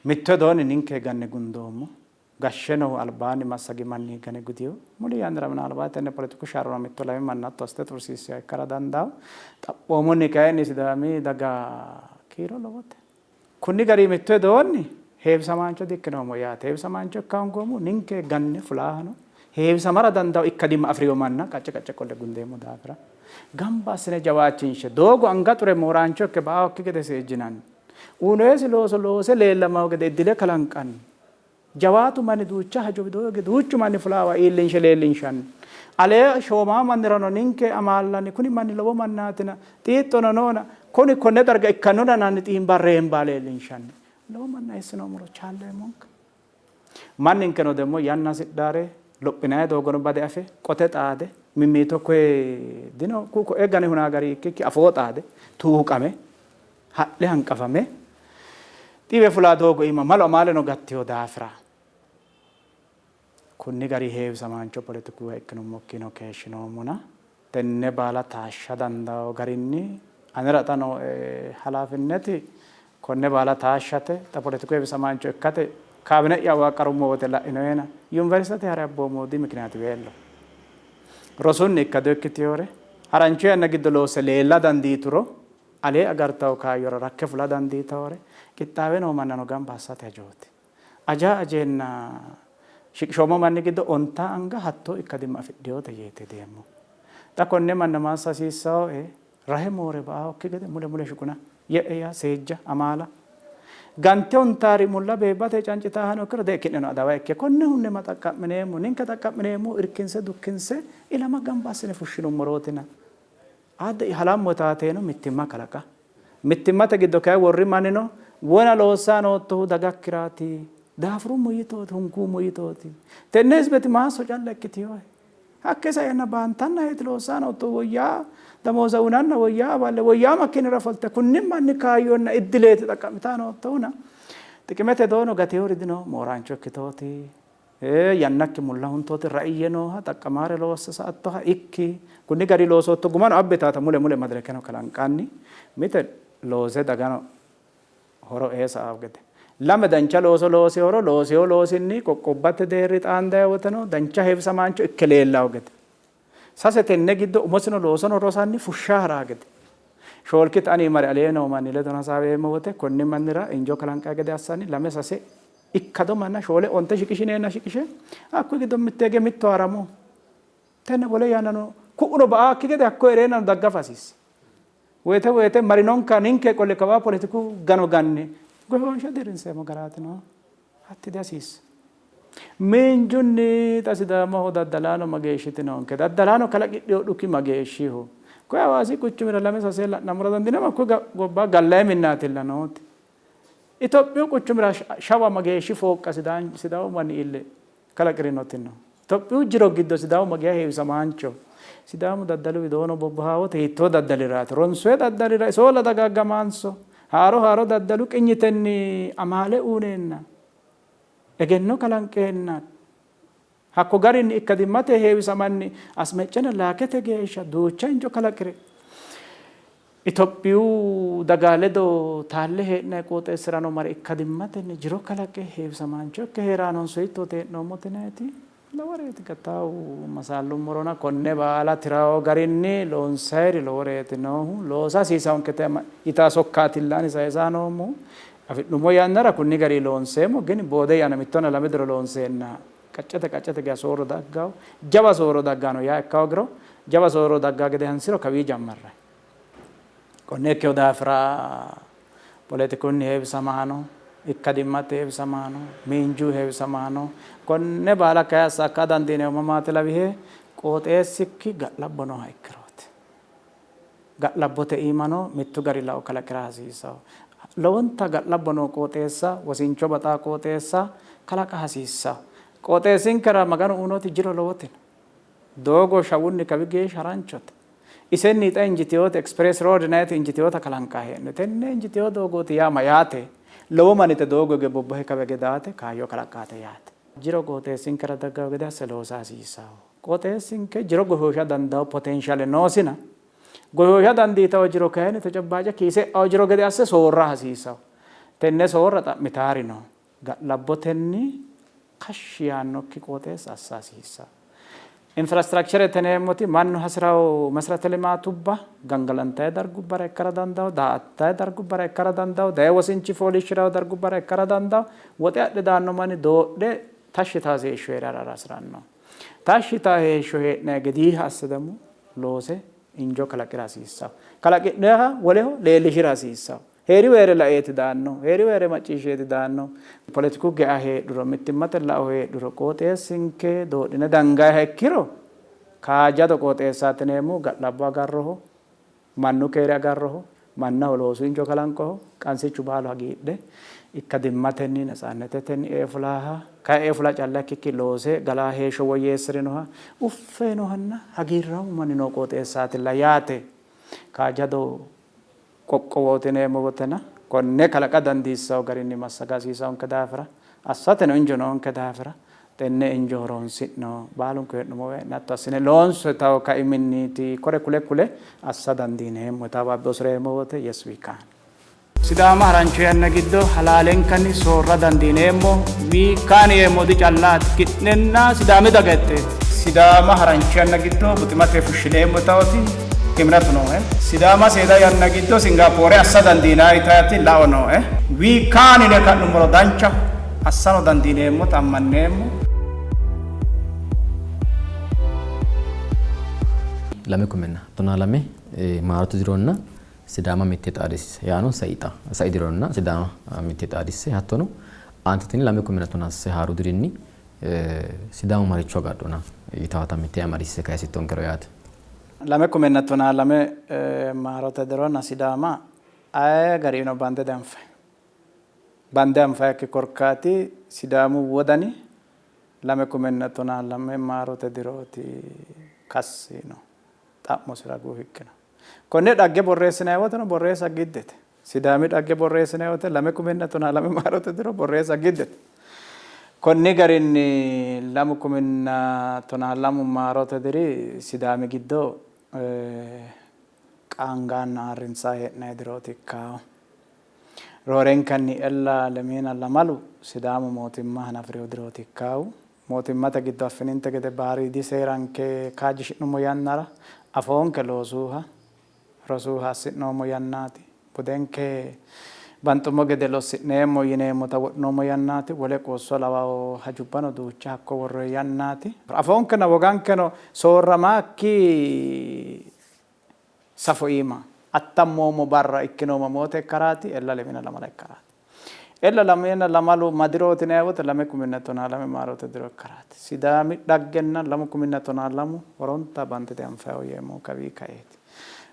Mitto widoonni ninke ganne gundoommo. Gashshe noohu albaanni massagi manni gane gudino. Muli yannara minaalbaati tenne poletiku sharrono mitto lame manna hatto assite xursiissinoha ikkara dandaanno. Xaphoomunni kayinni Sidaami daga kiiro lowote. Kunni gari mitto widoonni heewisamaancho di-ikkinoommo yaate. Heewisamaancho ikka hoongoommohu ninke ganne fulaahano heewisamara dandaanno ikkadimma afi'rino manna qacce qacce qolle gundeemmo daafira gamba assine jawaachinshe doogo anga xure mooraancho ikke ba''annokki gede seejjinanni. Uyinoyesi looso loose leellamanno gede iddile kalanqanni. Jawaatu manni duucha hajo widoo duuchu manni fulaawa iillinshe leellinshanni. Alee shoomaa mannirano ninke amaallanni kuni manni lowo mannaatina xiixxono noona kuni konne darga ikkannona yinanni xiimba reembaa leellinshanni. Lowo manna eessinoommoro chaalleemmonka. Manninkeno demmo yanna hasidhaare lophinanni doogono bade afe qote xaade mimmiito koye dino ku'u ko'ee gane hunaa gari ikkikki afoo xaade tuuqame ha'le hanqafame xiiwe fulaa doogo iima malo amaaleno gattino daafira kunni gari heewisamaancho poletikuwa ikkinummokkiino keeshshinoommona tenne baala taashsha dandawo garinni anera xa nooe halaafinneti konne baala taashshate xa poletiku heewisamaancho ikkate kaabine'ya waaqqarummo wote la'inoena yuniversitete hare abboommo dimikiniyaatiweello rosunni ikkado ikkitinore harancho yanna giddo loosse leella dandiituro alee agartawo kaayyora rakke fula dandiitawore qixxaawe noo mannano gamba assate hajooti. Aja ajeenna shiqishoommo manni giddo ontaa anga hattoo ikkadimma afidhinote yeeti hedeemmo. Xa konne manna ma assa hasiissawoe? Rahe moore ba''aokki gede mule mule shuquna, ye'e yaa, seejja, amaala. Gante huntaari mulla beebbate cancitaahano ikkiro de ki'neno adawa ikke. Konne hunne ma xaqqa'mineemmo? Ninke xaqqa'mineemmohu irkinse dukkinse ilama gamba assine fushshinummorootina. Aadde halammo yitaateeno mittimma kalaqa. Mittimmate giddo kay worri mannino wona loossaa noottohu dagakkiraati. Daafurummo yitooti, hunkuummo yitooti. Tenne hizibeti maasso calla ikkitinohe. Hakkee saenna baantannaheeti loossaa noottohu woyyaa damooza uyinanna woyyaa aballe woyyaa makiinira folte kunni manni kaayyonna iddileeti xaqqa'mitaa noottohuna xiqimete doono gateewori dino mooraancho ikkitooti. Yannakki mulla huntooti, raiyye nooha, xaqqamaare loosse sa''attoha ikki. Kunni gari loosootto gumano abbitaata mule mule madirakeno kalanqanni. Mite loose dagano horo ee sa'awo gede. Lame dancha looso loosihoro loosino loosinni qoqqowubbate deerri xaandayi woteno dancha heewisamaancho ikke leellawo gede. Sase tenne giddo umosino loosono rosanni fushsha ha'raa gede. Shoolkita ani mare alee noo manni ledono hasaaweemmo wote konni mannira injo kalanqayi gede assanni lame sase ikkado manna shoole onte shiqishineenna shiqishe hakkuyi giddo mitte hige mittu haramo tenne wole yannano ku'uno ba''aakki gede hakko hee'reennano daggafa hasiissa. Woyte woyte marinonka ninke qolle kawaa poletiku gano ganne goshoonshe dirrinseemmo garaati noohu. Hatti dihasiissa. Miinjunni xa Sidaamaho daddalaano mageeshshiti noonke? Daddalaano kalaqidhino dhuki mageeshshiho? Koye Hawaasi quchumira lame sase la'nammora dandiineemmo, hakkuyi gobba gallayi minnaatilla nooti. Itophiyu quchumira shawa mageeshshi fooqqa Sidaamu manni iille kalaqirinoti no? Itophiyu jiro giddo Sidaamu mageeya heewisamaanchoho? Sidaamu daddalu widoono bobbahaa wote hiittoo daddaliraati? Ronsoye daddalira isoolla dagaagamaanso? Haaro haaro daddalu qinyitenni amaale uyneenna, egenno kalanqeenna hakko garinni ikkadimmate heewisamanni Asmeccena Laakete geeshsha duucha injo kalaqire Itophiyu daga ledo taalle hee'nanni qooxeessirano mare ikkadimmatenni jiro kalaqe heewisamaancho ikke hee'ranonso hiittooti hee'noommote yinanniti? Loworeeti gattaahu masaallummorona konne baala tirawo garinni loonsayiri loworeeti noohu. Loosa hasiissawonkete yitaa sokkaatilla ani sayisaa noommohu. Afi'nummo yannara kunni gari loonseemmo, gin boode yanna mittonna lame diro loonseenna qaccete qaccete geya soorro daggawo. Jawa soorro daggano yaa ikka hoogiro jawa soorro daggaa gede hansiro kawii jammarrayi. Konne ikkewo daafira poletikunni heewisamaano, ikkadimmate heewisamaano, miinju heewisamaano konne baala kayi assaakka dandiineemmo mamaati lawihe? Qooxeessikki ga'labbo nooha ikkirooti. Ga'labbote iimano mittu gari lao kalaqira hasiissanno. Lowonta ga'labbo noo qooxeessa, wosincho baxaa qooxeessa kalaqa hasiissanno. Qooxeessinkera Maganu uyinoti jiro lowoti no. Doogo shawunni kawi geeshsha haranchote. Isenni xa injitinote Express Road yinanniti injitinota kalanqanni hee'noonni. Tenne injitino doogooti yaa mayyaate? Lowo manni te doogo hige bobbahe kawa hige daate kaayyo kalaqqaate yaate. Jiro qooxeessinkera dagganno gede asse loosa hasiissanno. Qooxeessinke jiro goshoosha dandaanno potentiale noosina, goshoosha dandiitanno jiro kayinni tecebbaace kiise e'anno jiro gede asse soorra hasiissanno. Tenne soorra xa'mitaari no. Ga'labbotenni kashshi yaannokki qooxeessa assa hasiissanno. Infrastructurete yineemmoti mannu hasi'ranno meserete limaatubba gangalantanni dargubbara ikkara dandaanno, daa''attanni dargubbara ikkara dandaanno, daye wosinchi fooliishshi'ranno dargubbara ikkara dandaanno. Woxe adhe daanno manni doodhe tashshi yitaasi heeshsho hee'rara hasi'ranno. Tashshi yitaa heeshsho hee'nanni gediiha asse demmo loose injo kalaqira hasiissanno. Kalaqi'noha woleho leellishira hasiissanno. Heeriwa hee're laeeti daannohu, heeriwa hee're macciishsheeti daannohu. Poletiku gea heedhuro, mittimmate lao heedhuro, qooxeessinke doodhine dangayiha ikkiro kaajjado qooxeessaati yineemmohu ga'labbo agarroho, mannu keere agarroho, mannaho loosu injo kalanqoho, qansichu baalu hagiidhe ikkadimmatenni, netsaannetetenni ee fulaaha, kayi ee fula calla ikkikki loose galaa heeshsho woyyeessi'rinoha, uffe yiinohanna hagiirraamu manni noo qooxeessaatilla yaate kaajjado qoqqowooti yineemmo wotena konne kalaqa dandiissanno garinni massaga hasiisannonke daafira assateno injo noonke daafira tenne injo horoonsi'no. Baalunku hee'nummowa hee'ne hatto assine loonso yitanno kaiminniiti kore kule kule assa dandiineemmo yitanno abbe usureemmo wote yes we can. Sidaama harancho yanna giddo halaalenkanni soorra dandiineemmo. We can yeemmo dicallaati. Ki'nenna Sidaami daga itteeti. Sidaama harancho yanna giddo buximate fushshineemmo yitaoti timratu nooe. Sidaama seeda yanna giddo Singapoore assa dandiinanni yitaati lao nooe. We can yine ka'nummoro danchaho. Assano dandiineemmota ammanneemmo. Lame kumenna tonaa lame maarote dironna Sidaama mitte xaadisse yaano saita sai dironna Sidaama mitte xaadisse hattono aanteteni lame kumenna tonaa sase haaru dirinni Sidaamu maricho agadhona yitaata mitte amadisiise kayisittonkero yaate. Lame kumenna tonaa lame maarote dironna Sidaama aye garino bande dianfayi. Bande anfayikki korkaati Sidaamu wodani lame kumenna tonaa lame maarote dirooti kassi yino. Xa'mosi ragu higgino. Konne dhagge borreessinanni woteno borreessa giddete. Sidaami dhagge borreessinanni wote lame kuminna tonaa lame maarote diro borreessa giddete. Konni garinni lamu kuminna tonaa lamu maarote diri Sidaami giddo qaangaanna ayirrinsanni hee'nanni dirooti ikkanno. Roorenkanni ella lemiina lamalu Sidaamu mootimma hanafirino dirooti ikkanno. Mootimmate giddo affininte gede baariidi seeranke kaajjishi'nummo yannara afoonke loosuuha, rosuuha assi'noommo yannaati. Budenke banxummo gede lossi'neemmo yineemmota wodhinoommo yannaati. Wole qoosso lawawo hajubbano duucha hakko worroyi yannaati. Afoonkena wogankeno soorramaakki safo iima attammoommo barra ikkino mamoote ikkaraati? Ella lemina lamala ikkaraati. Ella lameenna lamalu madirooti yinanni wote lame kuminna tonaa lame maarote diro ikkaraati. Sidaami dhaggenna lamu kuminna tonaa lamu horonta bande dianfayiho yeemmohu kawii kaeeti.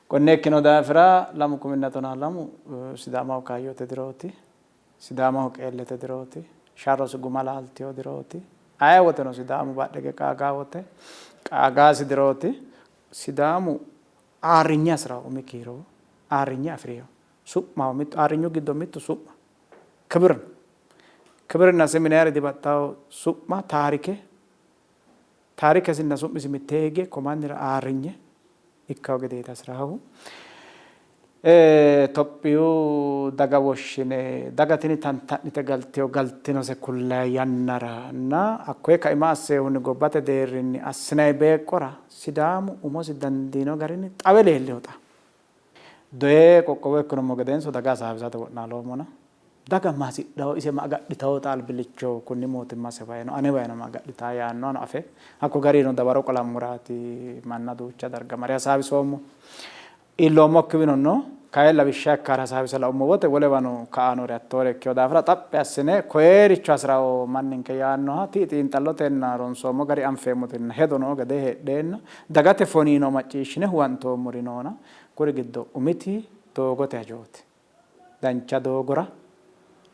Konne ikkino daafira lamu kuminna tonaa lamu Sidaamaho kaayyote dirooti. Sidaamaho qeellete dirooti. Sharrosi guma laaltino dirooti. Aye woteno Sidaamu badhe hige qaagaa wote qaagaasi dirooti. Sidaamu aarrinye hasi'ranno umi kiiro aarrinye afi'rino. Su'maho mittu aarrinyu giddo mittu su'ma kibir no. Kibirna seminaare dibaxxawo su'ma taarike taarikesinna su'misi mittee hige ko mannira aarrinye ikkawo gedeeti hasi'raahu. Tophiyu daga woshshine daga tini tanta'nite galteyo galtinose kullayi yannara na hakkoye kaima asseehunni gobbate deerrinni assinayi beeqqora Sidaamu umosi dandiino garinni xawe leellino xa. Doyee qoqqowo ikkinummo gedenso daga hasaawisate wo'naaloommona daga ma hasidhawo ise ma agadhitawo xa albillicho kunni mootimmase wayino ane wayino ma agadhitawo yaannohano afe hakko garino dawaro qolammuraati manna duucha darga mare hasaawisoommo. Iilloommokkiwino no, kayi lawishsha ikkara hasaawise laummo wote wolewano ka'anori hattoore ikkino daafira xaphi assine koyeericho hasi'rawo manninke yaannoha ti'i xiinxallotenna ronsoommo gari anfeemmotinna hedo noo gedee heedheenna dagate foniino macciishshine huwantoommori noona kuri giddo umiti doogote hajooti. Dancha doogora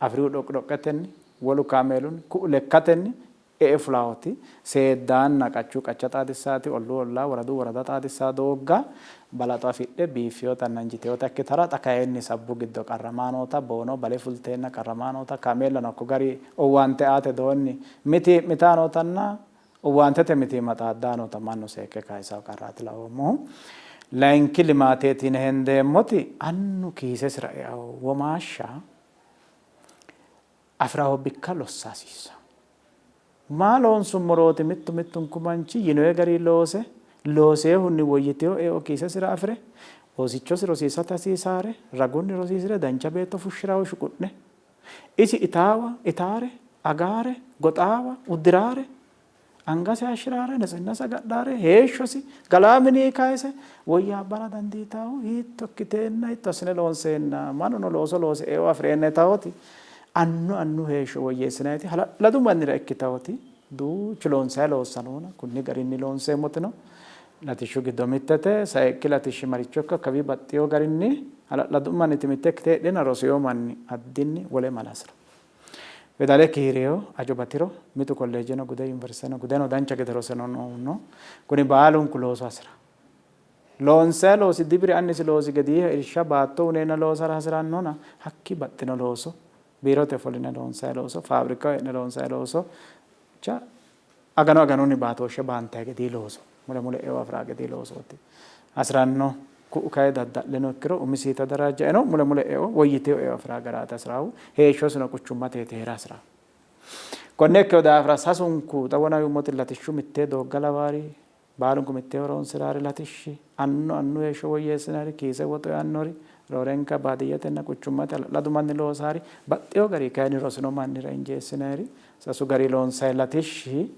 Afirihu dhoqidhoqqetenni, wolu kaameelunni, ku'u lekkatenni e'e fulaawoti seeddaanna qachu qacha xaadissaati, olluu ollaa, woradu worada xaadissaa doogga balaxo afidhe biiffinotanna injiteewota ikkitara xa kayinni sabbu giddo qarramaa noota, boono bale fulteenna qarramaa noota, kaameellano hakko gari owaante aate doonni mitii'mitaa nootanna owaantete mitiimma xaaddaa noota mannu seekke kayisawo qarraati laoommohu. Layinki limaateeti yine hendeemmoti annu kiisesira eawo womaashsha afi'rawo bikka lossa hasiissanno. Maa loonsummorooti mittu mittunku manchi yinoe garinni loose, looseehunni woyyitino eo kiisesira afi're, oosichosi rosiisate hasiisaare ragunni rosiisi're dancha beetto fushshi'rawo shuqu'ne, isi itaawa itaare, agaare, goxaawa, uddi'raare, Angasi hayishshi'rare, nitsinnasi agadhare, heeshshosi galaa mini kayise woyyaabbara dandiitannohu hiitto ikkiteenna, hiitto assine loonseenna, mannuno looso loose eo afi'reenna yitawoti annu annu heeshsho woyyeessinanniti hala'ladu mannira ikkitawoti duuchu loonsanni loossa noona kunni garinni loonseemmotino latishshu giddo mittete. Sayikki latishshi maricho ikka kawi baxxino garinni hala'ladu manniti mitte ikkite heedheenna rosino manni addinni wole mala hasi'ranno. Fedale kiiriyo ajo batiro, mitu kolleejeno gude yuniversiteno gudeno dancha gede roseno noohu no. Kuni baalunku looso hasi'ra. Loonsayi loosi dibiri annisi loosi gediiha irsha baatto uneenna loosara hasi'rannona hakki baxxino looso, biirote ofolline loonsayi looso, faabrikaho hee'ne loonsayi looso, cha aganu aganunni baatooshshe baantayi gedii looso, mule mule eo afi'raa gedii loosooti hasi'ranno. Ku'u kayi dadda'leno ikkiro umisii tadaraajjaeno mule mule eo woyyitino eo afi'raa garaati hasi'raahu. Heeshshosino quchummateeti hee'ra hasi'raahu. Konne ikkino daafira sasunku xa wona yuummoti latishshu mittee doogga lawaari, baalunku mittee horoonsi'raari latishshi, annu annu heeshsho woyyeessinayri, kiise woxu eannori, roorenka baadiyyetenna quchummate hala'ladu manni loosaari, baxxeewo garii kayinni rosino mannira injeessinayri sasu gari loonsayi latishshi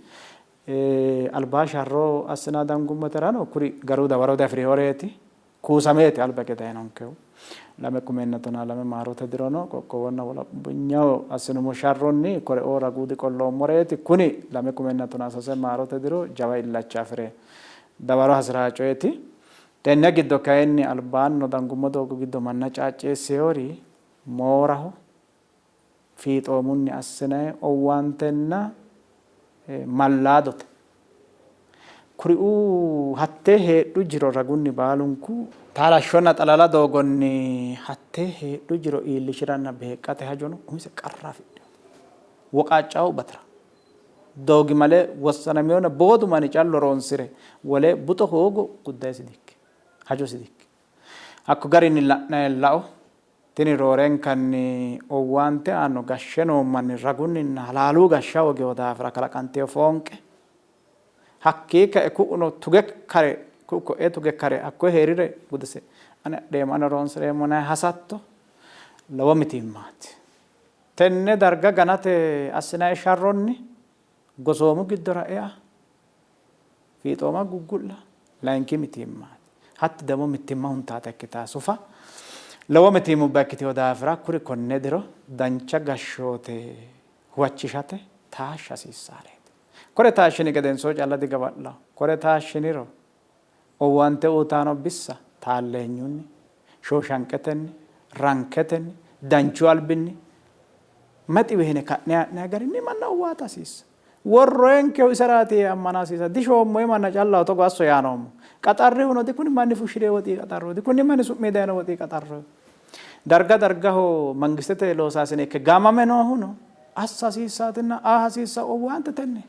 Alba sharro assina dangummoterano kuri garu dawaro diafi'rinoreeti. Kuusameeti alba hige dayinonkehu. 2012 maarote dirono qoqqowonna wolaphinyaho assinummo sharronni koreoo ragu diqolloommoreeti. Kuni 2013 maarote diro jawa illacha afi're dawaro hasi'raa coyeeti. Tenne giddo kayinni albaannino dangummo doogo giddo manna caacceessewori mooraho, fiixoomunni assinanni owaantenna mallaadote. Kuriuu hattee heedhu jiro ragunni baalunku taalashshonna xalala doogonni hattee heedhu jiro iillishi'ranna beeqqate hajono umise qarra afidhino. Woqaaccawu bati'ra, doogimale wossanaminonna boodu manni callu horoonsi're wole buxo hoogo guddayesi dikkino, hajosi dikkino. Hakko garinni la'nanni lao Tini roorenkanni owaante aanno gashshe noo manni ragunninna halaaluu gashsha hoogino daafira kalaqantino foonqe, hakkii kae ku'uno tuge kare ku'u ko'ee tuge kare hakkoye hee'rire gudise ani adheemmo ani horoonsi'reemmo yinanni hasatto lowo mitiimmaati. Tenne darga ganate assinanni sharronni gosoomu giddora ea, fiixooma guggu'la layinki mitiimmaati. Hatti demo mittimma huntaata ikkitaa sufa lowo mitiimmubba ikkitino daafira kuri konne diro dancha gashshoote huwachishate taashsha hasiissaareeti. Kore taashshini gedensoo calla digawa'lawo. Kore taashshiniro owaante uytaano bissa taalleenyunni, shooshanqetenni, ranketenni, danchu albinni maxiwe hine ka'ne ha'nanni garinni manna owaata hasiissa. Worroyenkehu iseraati yee ammana hasiisa. Dishoommoe manna callaho togo asso yaa noommo. Qaxarrihuno dikunni manni fushshire woxii qaxarroho, dikunni manni su'mii dayino woxii qaxarroho. Darga dargaho mangistete loosaasine ikke gaamame noohuno assa hasiissaatinna aa hasiissa owaante tenne.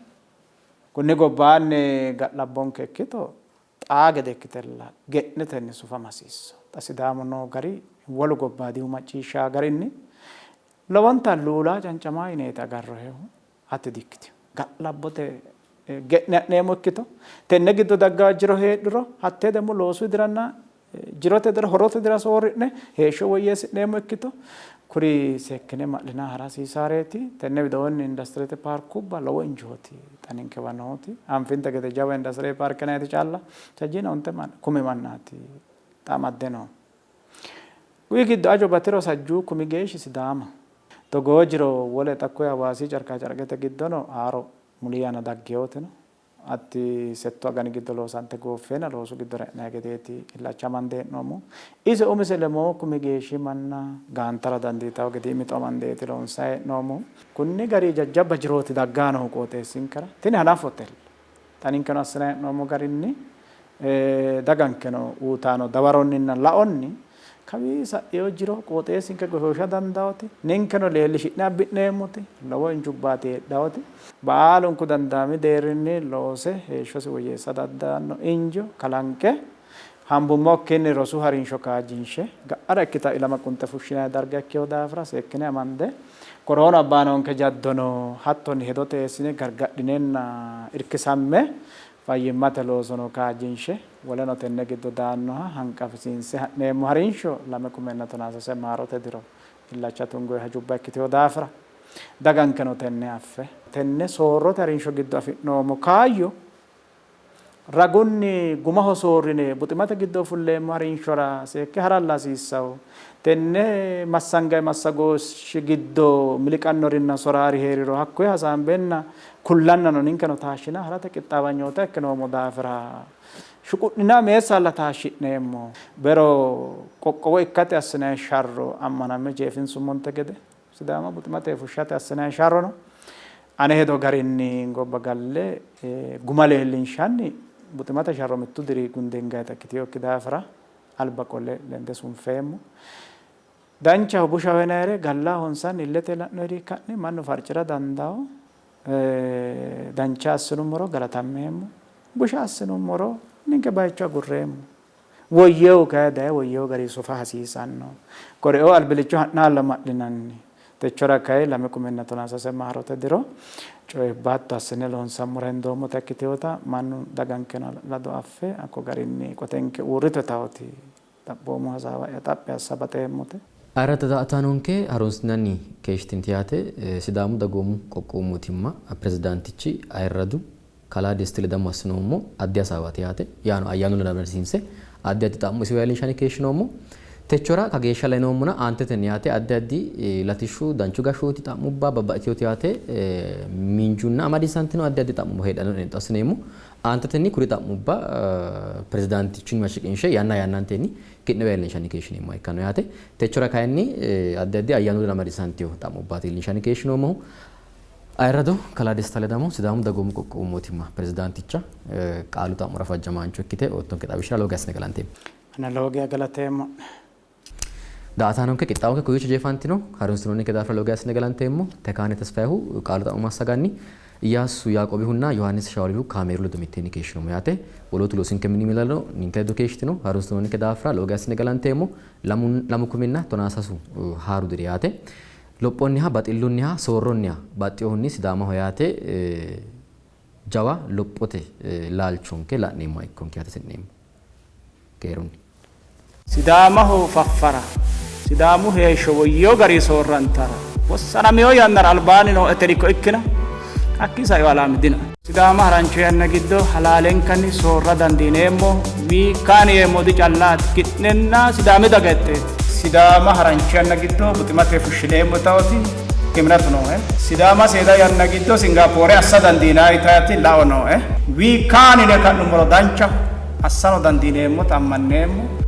Kunni gobbaanni ga'labbonke ikkito xaa gede ikkitella ge'netenni sufama hasiissa. Xa Sidaamu noo gari wolu gobbaadihu macciishshaa garinni lowonta luulaa cancamaa yineeti agarrohehu hatti dikkitino. Ga'labbote ge'ne ha'neemmo ikkito tenne giddo daggaa jiro heedhuro hattee demmo loosu diranna jirote dira horote dira soorri'ne heeshsho woyyeessi'neemmo ikkito kuri seekkine ma'lina hara hasiisaareeti. Tenne widoonni indastirete paarkubba lowo injooti xa ninkewa nooti. Anfinte gede jawa indastirete paarke nayti calla sajjiina onte kumi mannaati xa amadde noohu. Kuyi giddo ajo batiro sajjuu kumi geeshshi Sidaama. Togoo jiro wole xa koye Hawaasi Carqaacarqete giddono haaro muli yanna dagginoti no. Hatti settu agani giddo loosante gooffeenna loosu giddora e'nanni gedeeti illacha amande hee'noommohu. Ise umise lemoo kumi geeshshi manna gaantara dandiitanno gede mixo amandeeti loonsanni hee'noommohu. Kunni gari jajjabba jirooti dagganni noohu qooxeessinkera. Tini hanafotella. Xa ninkeno assinanni hee'noommo garinni dagankeno uytanno dawaronninna laonni kawii sa'ino jiro qooxeessinke goshoosha dandaawoti, ninkeno leellishi'ne abbi'neemmoti lowo injubbaati heedhawoti. Baalunku dandaami deerrinni loose heeshshosi woyyeessa dandaanno injo kalanqe hambummokkinni rosu harinsho kaajjinshe ga'ara ikkita ilama qunxe fushshinanni darga ikkino daafira seekkine amande koroonu abbaa noonke jaddono hattonni hedote eessine gargadhinenna irkisamme fayyimmate loosono kaajjinshe woleno tenne giddo daannoha hanqafisiinse ha'neemmo harinsho 2013 maarote diro illacha tungoyi hajubba ikkitino daafira dagankeno tenne affe tenne soorrote harinsho giddo afi'noommo kaayyo ragunni gumaho soorrine buximate giddo fulleemmo harinshora seekke haralla hasiissawo. Tenne massangayi massagooshshi giddo miliqannorinna soraari hee'riro hakkuyi hasaambenna kullannano ninkeno taashshina harate qixxaawanyoota ikkinoommo daafira shuqu'nina meessalla taashshi'neemmo. Bero qoqqowo ikkate assinayi sharro ammanamme jeefinsummonte gede Sidaama buximate fushshate assinanni sharrono ane hedo garinni gobba galle guma leellinshanni buximate sharro mittu diri gunde hingayita ikkitinokki daafira alba qolle lende sunfeemmo. Danchaho bushaho yinayire galla honsanni illete la'noyiri ka'ne mannu farcira dandawo. Dancha assinummoro galatammeemmo, busha assinummoro ninke bayicho agurreemmo. Woyyeewu kayi daye woyyeewu garinni sufa hasiisanno. Koreoo albillicho ha'naalla ma'linanni. Techora kayi 2013 maarote diro coyibba hatto assine loonsammora hendoommota ikkitinota mannu dagankeno hala'lado affe hakko garinni qotenke uurrito yitaoti xaphoomu hasaawa'ya xaphi assa baxeemmote. Ayirradda daa''ataanonke harunsinanni keeshshitinti yaate Sidaamu Dagoomu Qoqqowu Mootimma Pirezidaantichi Ayirradu Kalaa Desti Ledamo assinoommo addi hasaawaati yaate. Yaano ayyaanu ledo amadisiinse addi addi xa'mo isiwa iillinshanni keeshshinoommo. Techora kageeshsha lainoommona aantetenni yaate addi addi latishshu, danchu gashshooti xa'mubba babbaxxitinoti yaate miinjunna amadisiisantino addi addi xa'mubba heedhanno hexxo assineemmo. Aantetenni kuri xa'mubba pirezidaantichunniwa shiqinshe yanna yannantenni ki'newa iillinshanni keeshshineemmoha ikkanno yaate. Techora kayinni addi addi ayyaanu ledo amadisiisantino xa'mubbaati iillinshanni keeshshinoommohu. Ayirrado Kalaa Desta Ledamo Sidaamu Dagoomu Qoqqowu Mootimma Pirezidaanticha qaalu xa'mora fajjamaancho ikkite oottonke xawishshira lowo geya assine galanteemmo. Ani lowo geya galateemmo'ne. Daa''ataanonke qixxaawonke kowiicho jeefantino. Harunsinoonninke daafira lowo geya assine galanteemmo. Tekaane Tesfayehu qaalu xa'mo massaganni, Iyyaasu Yaaqoobihunna Yohaannis Shaawulihu kaameeru ledo mitteenni keeshshinoommo yaate. Wolootu loosinke mini miillano ninke ledo keeshshitino. Harunsinoonninke daafira lowo geya assine galanteemmo. 2013 haaru diri yaate. Lophonniha, baxillunniha, soorronniha baxxinohunni Sidaamaho yaate jawa lophote laalchonke la'neemmoha ikkonke yaate hasi'neemmo. Keerunni. Sidaamaho faffara, Sidaamu heeshsho woyyino garinni soorrantara wossanamino yannara albaanni nooe telikko ikkina hakkii saino alaami dinoe. Sidaama harancho yanna giddo halaalenkanni soorra dandiineemmo. We can yeemmoti callaati. Ki'nenna Sidaami daga hetteeti. Sidaama harancho yanna giddo buximate fushshineemmo yitaoti timratu nooe. Sidaama seeda yanna giddo Singapoore assa dandiinanni yitaati lao nooe. We can yine ka'nummoro danchaho. Assano dandiineemmota ammanneemmo.